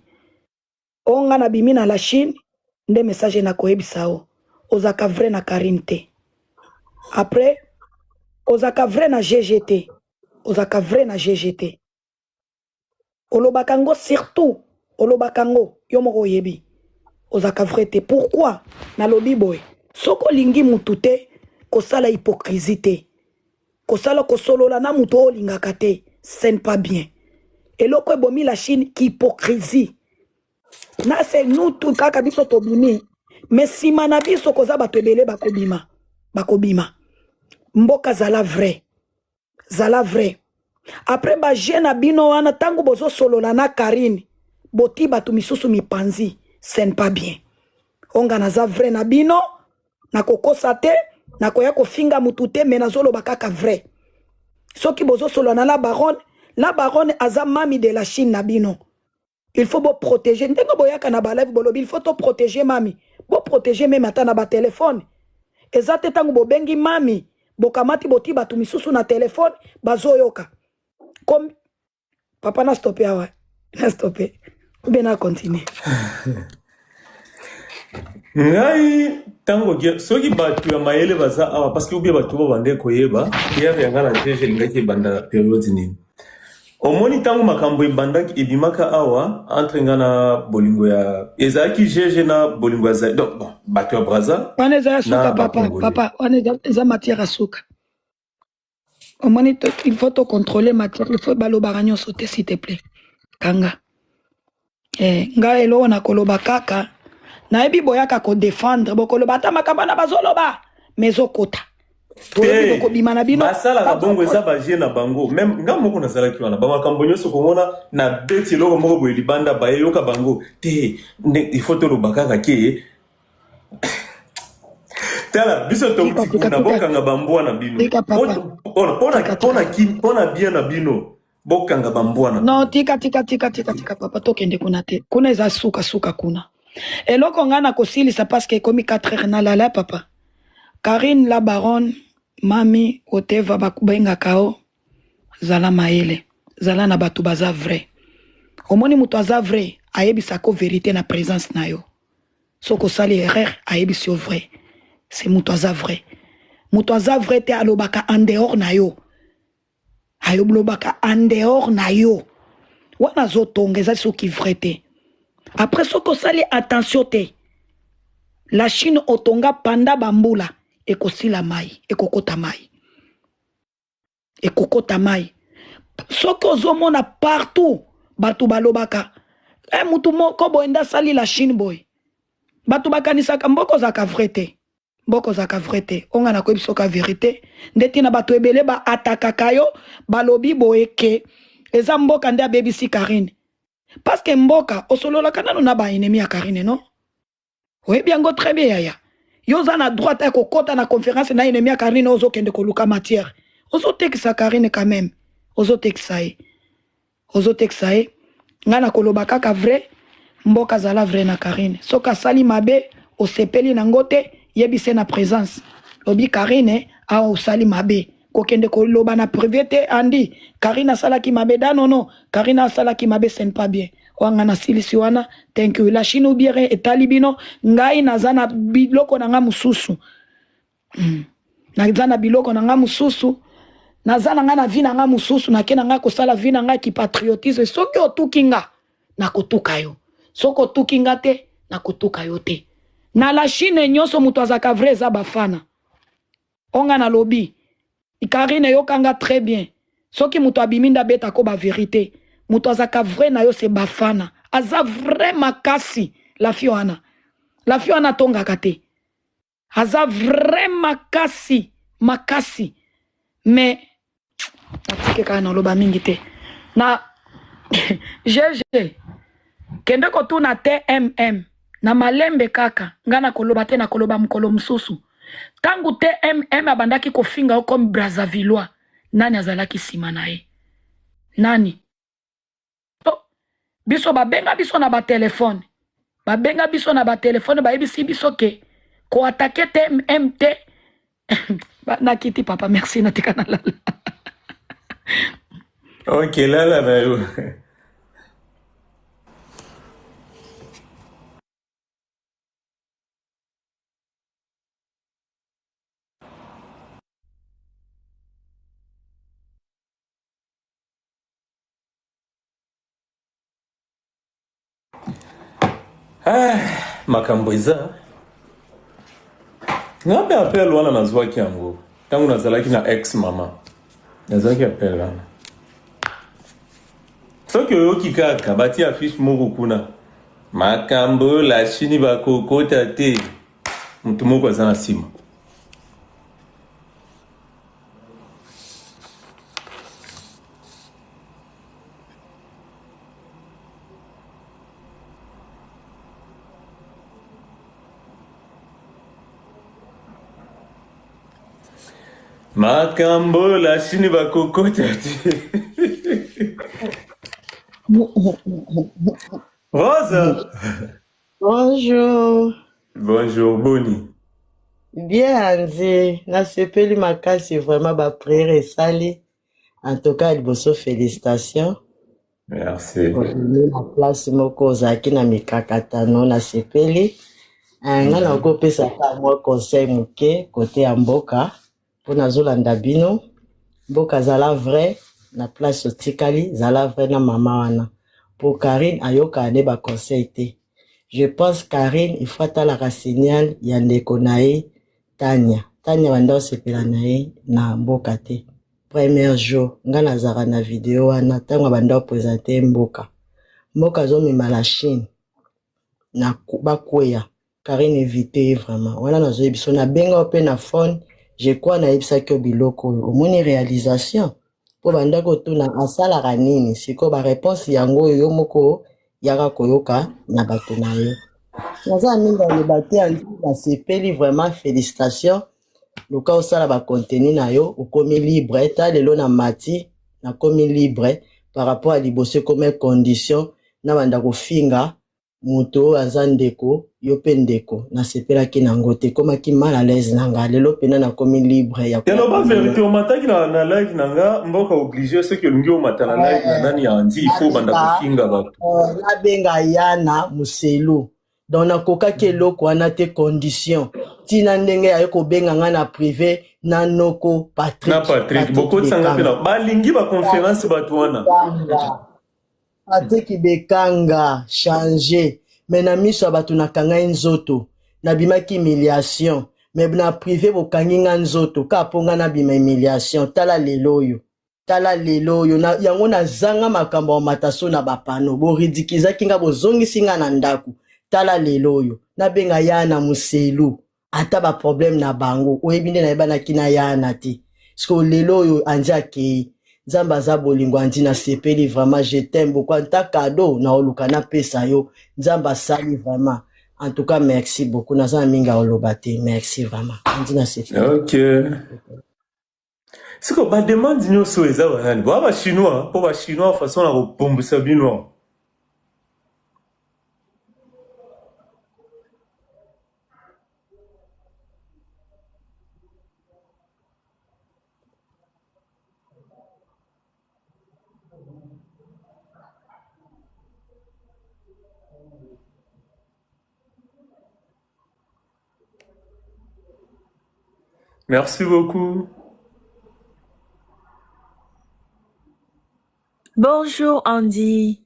oyo nga nabimi na la Chine nde message nakoyebisa yo ozalaka vrai na Karine te après ozalaka vrai na GG te ozalaka vrai na GG te olobaka ngo surtout olobaka ngo yo moko oyebi ozalaka vrai te pourquoi nalobi boye soki olingi mutu te kosala hypocrisie te kosala kosolola na mutu oyo olingaka te ce n'est pas bien eloko ebomi la Chine qu'hypocrisie na se nous tout kaka biso tobimi me nsima na biso koza bato ebele bakobima bakobima mboka zala vrai zala vrai après baje na bino wana ntango bozosolola na Karine boti bato misusu mipanzi ce n'est pas bien onga naza vrai na bino nakokosa te nakoya kofinga mutu te me nazoloba kaka vrai soki bozosolola na la baronne la baronne aza mami de la Chine na bino il faut boprotéger ndenge boyaka na balive bolobi il faut toprotéger mami boprotéger meme ata na batelefone eza te ntango bobengi mami bokamati boti bato misusu na telefone bazoyoka Kom... papa na stope awa na stope ube na continue Ngai ntango soki bato ya mayele baza awa parce que ubie bato babande koyeba guerre ya ngai na GG elingaki ebanda periode nini omoni ntango makambo ebandaki ebimaka awa entre ngai na bolingo ya ezalaki GG na bolingo ya Zaïre donc bon bato ya Brazza wana eza ya suka na papa bakongolais papa wana eza matière ya suka omoni il faut tocontrôler matière il faut balobaka nyonso te s'il te plaît kanga ngai eloko nakoloba kaka nayebi boyaka kodefendre bokoloba ata makambo wana bazoloba me ezokota toyebi te bokobima na bino basalaka bongo eza bazokota baje na bango meme nga moko nazalaki wana bamakambo nyonso komona na beti eloko moko boye libanda bayeyoka bango te il faut toloba kaka ke tala biso tika touti tika kuna tika bokanga bambwa na bino tika papa tika tika mpona bien na bino bokanga bambwa na no bino tika tika tika tika tika papa tokende kuna te kuna eza suka suka kuna eloko ngai nakosilisa parce que ekomi 4 heures nalala papa Karine la baronne mami oteva bakobengaka yo zala mayele zala na bato baza vrai omoni moto aza vrai ayebisaka yo verité na présence na yo soki osali erreur ayebisi yo vrai se moto aza vrai moto aza vrai te alobaka en dehors na yo ayolobaka en dehors na yo wana azotonga eza soki vrai te après soki osali attention te la Chine otonga panda bambula ekosila mai ekokota mai ekokota mai soki ozomona partout bato balobaka e mutu moko boye nde asali la Chine boye bato bakanisaka mboka ozalaka vrai te mboka ozalaka vrai te onga nakoyebi soka verité nde ntina bato ebele baatakaka yo balobi boye ke eza mboka nde abebisi Karine parce que mboka osololaka nano na baennemi ya Karine no oyebi yango très bien yaya yo oza na droite ya kokɔta na conférence na ennemi ya Karine ozokende koluka matière ozotekisa Karine quand même ozotekisa ye ozotekisa ye ngai nakoloba kaka vrai mboka azala vrai na Karine soki asali mabe osepeli nango te yebise na présence lobi Karine awa osali mabe kokende koloba na privé te andi Karine asalaki mabe da nono Karine asalaki mabe ce n'est pas bien wanga nasilisi wana thank you la Chine obiere etali bino ngai naza na biloko na nga mosusu naza na biloko na nga mosusu naza na nga na vie na nga mosusu nake na nga kosala vie na nga kipatriotisme soki otuki nga nakotuka yo soki otuki nga te nakotuka yo te na la Chine nyonso moto azalaka vrai eza bafana onga nalobi Karine eyokanga très bien soki moto abimi nde abetako bavérité moto azalaka vrai na yo se bafana aza vrai makasi la fille wana la fille wana atongaka te aza vrai makasi. makasi mais natike kaka naloba mingi te na GG kende kotuna TMM na malembe kaka nga nakoloba te nakoloba mokolo mosusu ntango TMM abandaki kofinga yo comme Brazzavillois nani azalaki nsima na ye nani biso babenga biso na batelefone babenga biso na batelefone bayebisi biso ke koatake tmm te nakiti papa merci natika na lala ok lala na yo Ah, makambo eza nga mpe appel wana nazwaki yango ntango nazalaki na ex mama nazwaki appel wana soki oyoki kaka batie affiche moko kuna makambo la chine bakokota te moto moko aza na nsima Makambo la Chine bakokota te. Rose. Bonjour. Bonjour, Boni. Bien Anzi, nasepeli makasi vraiment ba prière esali. En tout cas liboso félicitations. Merci. Obimi na place moko ozalaki na mikakatano nasepeli. Eh, nga nakopesa ata mwa conseil moke kote ya mboka mpo nazolanda bino. Mboka zala vrai na place otikali, zala vrai na mama wana po Carine ayokaka nde ba conseil te. Je pense Carine il faut atalaka signal ya ndeko na ye Tania. Tania banda osepela na ye na mboka te. Premier jour nga nazalaka na video wana ntango abanda opresente ye mboka. Mboka azomema la Chine na bakweya Carine evite ye vraiment wana nazoyebi biso nabenga yo mpe na phone je crois nayebisaki yo biloko oyo omoni réalisation mpo bandaki otuna asalaka nini sikoyo bareponse yango oyo yo moko yaka koyoka na bato na yo naza mingi aloba te andi nasepeli vraiment félicitation luka osala bacontenu na yo okomi libre ta lelo na mati nakomi libre par rapport ya liboso ekomi condition nabanda kofinga moto oyo aza ndeko yo pe ndeko nasepelaki na ngo te ekomaki mal à l'aise na nga lelo pena nakomi libre ya Te loba verite omataki na, na live na nga mboka oblige soki olingi omata na live na nani ya Andy il faut obanda kofinga bato. Nabenga yana muselu donc nakokaki eloko wana te condition tina ndenge aye kobenga nga na prive na noko Patrick na Patrick, Patrick bokotisa nga mpe Bekanga na balingi ba conference bato wana. Bekanga Patrick Bekanga change mais na miso ya bato nakangai nzoto nabimaki humiliation mais na prive bokangi nga nzoto kaka mpo nga nabima humiliation tala lelo oyo tala lelo oyo na, yango nazanga makambo ya mata so na bapano boridikizaki nga bozongisi nga na ndako tala lelo oyo nabenga ya na muselu ata ba problème na bango oyebi nde nayebanaki na yana te siko lelo oyo andi akei nzambe aza bolingo andi nasepeli vraiment je t'aime beaucoup anta cadeau na oluka napesa yo nzambe asali vraiment en tout cas merci beaucoup naza na mingi ya koloba te merci vraiment andi nasepeli Ok. Siko ba demande nyonso eza banani? Ba ba chinois, po ba chinois façon na kopombisa bino. Merci beaucoup. Bonjour Andy.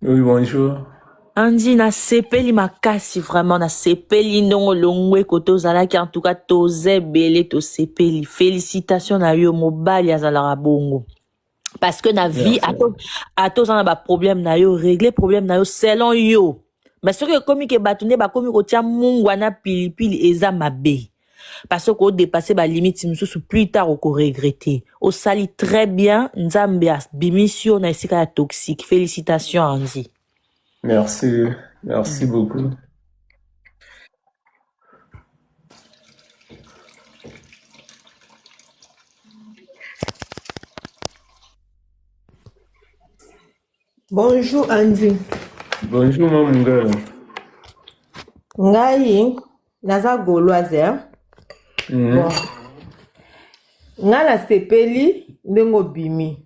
Oui, bonjour. Andy nasepeli makasi vraiment nasepeli ndongo olongwe kote ozalaki en tout cas toza ebele tosepeli félicitation na yo mobali azalaka bongo parce que na vie ata ata oza na baproblème na yo régler problème na yo selon yo mais soki ekomi ke bato nde bakomi kotia mungwa na pilipili eza mabe. Parce que ko dépasser ba limite misusu plus tard oko regretter. Osali très bien, Nzambe abimisi yo na esika ya toxique. Félicitations Andy. Merci, merci beaucoup. Bonjour Andy. Bonjour Mamungala. Ngai naza gauloise hein? Mm. Bon. Ngai nasepeli ndenge obimi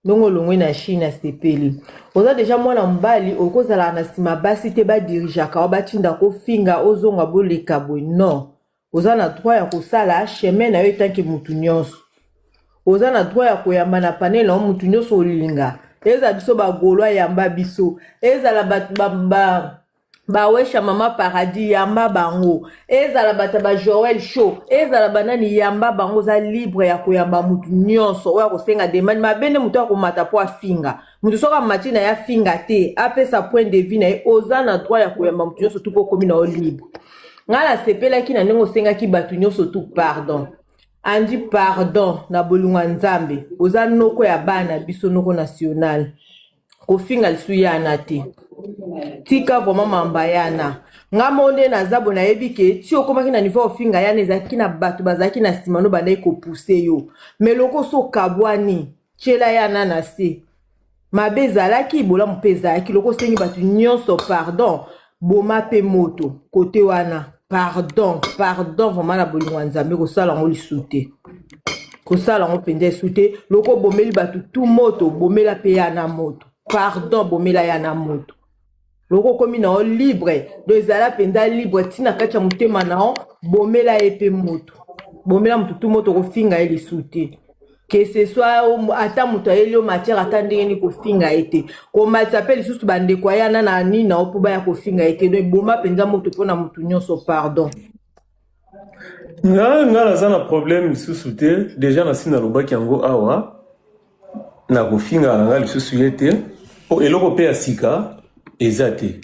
ndenge olongwe na Chine nasepeli. Oza deja mwana mobali okozala na nsima basi te badirijaka yo batinda kofinga ozonga boleka boye non. Oza na droit ya kosala chemin na yo etanke mutu nyonso. Oza na droit ya koyamba na panel na yo mutu nyonso olinga. Ezala biso ba gaulois yamba biso. Ezala ba, ba, ba, ba wesha mama paradis yamba bango. Ezala bata ba Joël Show, ezala banani yamba bango oza libre ya koyamba mutu nyonso oyo akosenga demande mabe nde mutu akomata po afinga. Mutu soki amati na ye afinga te, apesa point de vue na ye, oza na droit ya koyamba mutu nyonso tu po okomi na yo libre. Ngai nasepelaki na ndenge osengaki bato nyonso tu pardon. Andy pardon na bolingo ya Nzambe. Oza noko ya bana biso noko national. Kofinga lisusu yana te. Tika vraiment mamba yana. Nga moko nde naza bo nayebi ke ti okomaki na niveau ofinga yana ezalaki na bato bazalaki na nsima no bandaki kopousse yo. Mais loko osi okabwani tiela yana na se. Mabe ezalaki bolamu mpe ezalaki loko osengi bato nyonso pardon boma mpe moto kote wana pardon pardon vraiment na bolingo ya nzambe kosala yango lisusu te kosala yango mpenza lisusu te loko obomeli bato tu moto bomela mpe ya na moto pardon bomela ya na moto loko okomi na yo libre do ezala mpenza libre ntina kati ya motema na yo bomela ye mpe moto bomela moto tu moto kofinga ye lisusu te que ce soit ata moto ayeli yo matière ata ndenge nini kofinga ye te komatisa mpe lisusu bandeko ayana na nini na yo mpo baya kofinga ye te donc eboma mpenza moto mpo na moto nyonso pardon Nga nga naza na problème lisusu te deja nasi nalobaki yango awa nakofinga na nga lisusu ye te po eloko mpe ya sika eza te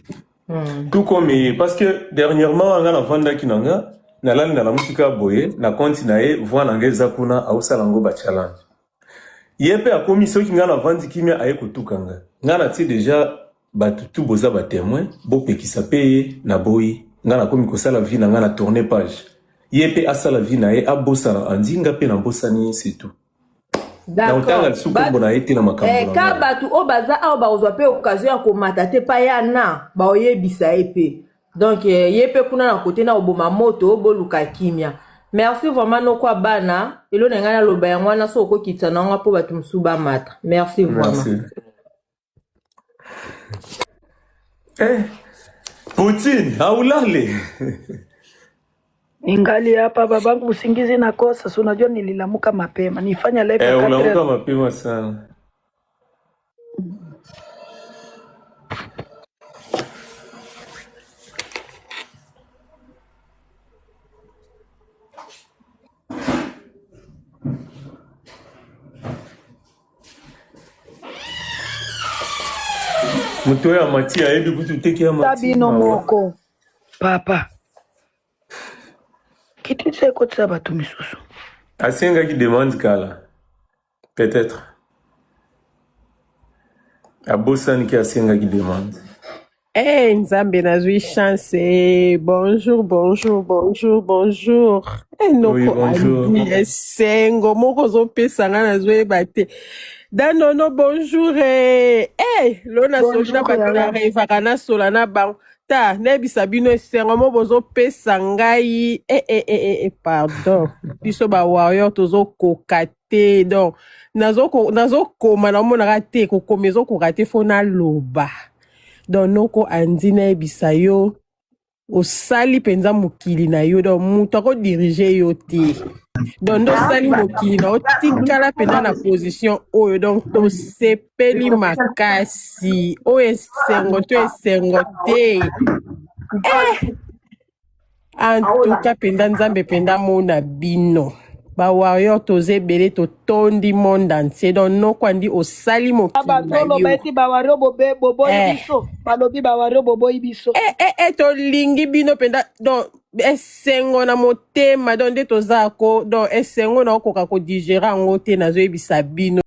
mm. tout comme parce que dernièrement nga navandaki na nga nalali nalamuki kaka boye na compte na ye voix na nga eza kuna aosala yango ba challenge ye mpe akomi soki nga navandi kimia aye kotuka nga nga natie deja bato tu boza ba temoin bopekisa mpe ye naboyi nga nakomi kosala vie na nga na tourne page ye mpe asala vie na ye abosana andi nga mpe nabosani ye c'est tout D'accord. Nakotanga lisusu kombo na ye te na makambo Eh, na ka ngai. bato oyo baza awa bakozwa mpe occasion ya komata te pa ya na baoyebisa ye mpe donc eh, ye mpe kuna na kote na oboma moto boluka kimia merci vraiment noko ya bana elo na ngai naloba yango wana so okokitisa na yango mpo bato mosusu bamata merci vraiment Merci. Eh, Poutine, haulale. Ningali hapa babangu, usingizi nakosa, si unajua nililamuka mapema, nifanya live ya Eh, 4 unaamka heures. mapema sana. Moto oyo amati ayebi kutu te ke Ta amati bino mawa. moko papa, kitisa ekotisa bato misusu. Asengaki demande kala. Peut-être. Abosani ke asengaki demande. Hey, Nzambe nazwi chance. eh. Bonjour, bonjour, bonjour, bonjour. Eh, Oui, noko bonjour. Andy, esengo moko ozopesa nga nazoyeba te. Danono, bonjour. Eh, eh lo nasoli na Bonjour bato na yaya. revaka nasola na bango. Ta, nayebisa bino esengo mo bozopesa ngai. Eh, eh, eh, eh, eh, pardon. Biso ba warrior tozokoka te. Donc, nazokoma naomonaka te kokoma ezokoka te fo naloba. Donc noko Andy nayebisa yo osali mpenza mokili na yo donc moto akodirige yo te donc nde osali mokili na yo tikala mpenza na position oyo donc tosepeli makasi oyo esengo to esengo te en tout cas mpenza nzambe mpenza amona bino. Ba warrior toza ebele totondi monde entier donc noko andi osali mokili na Bazoloba yo. eti bawario boboyi biso, balobi bawario boboyi biso. Eh, eh, eh, tolingi bino mpenza, donc esengo na motema, donc nde toza ko, donc esengo na okoka kodigérer yango te, nazoyebisa bino.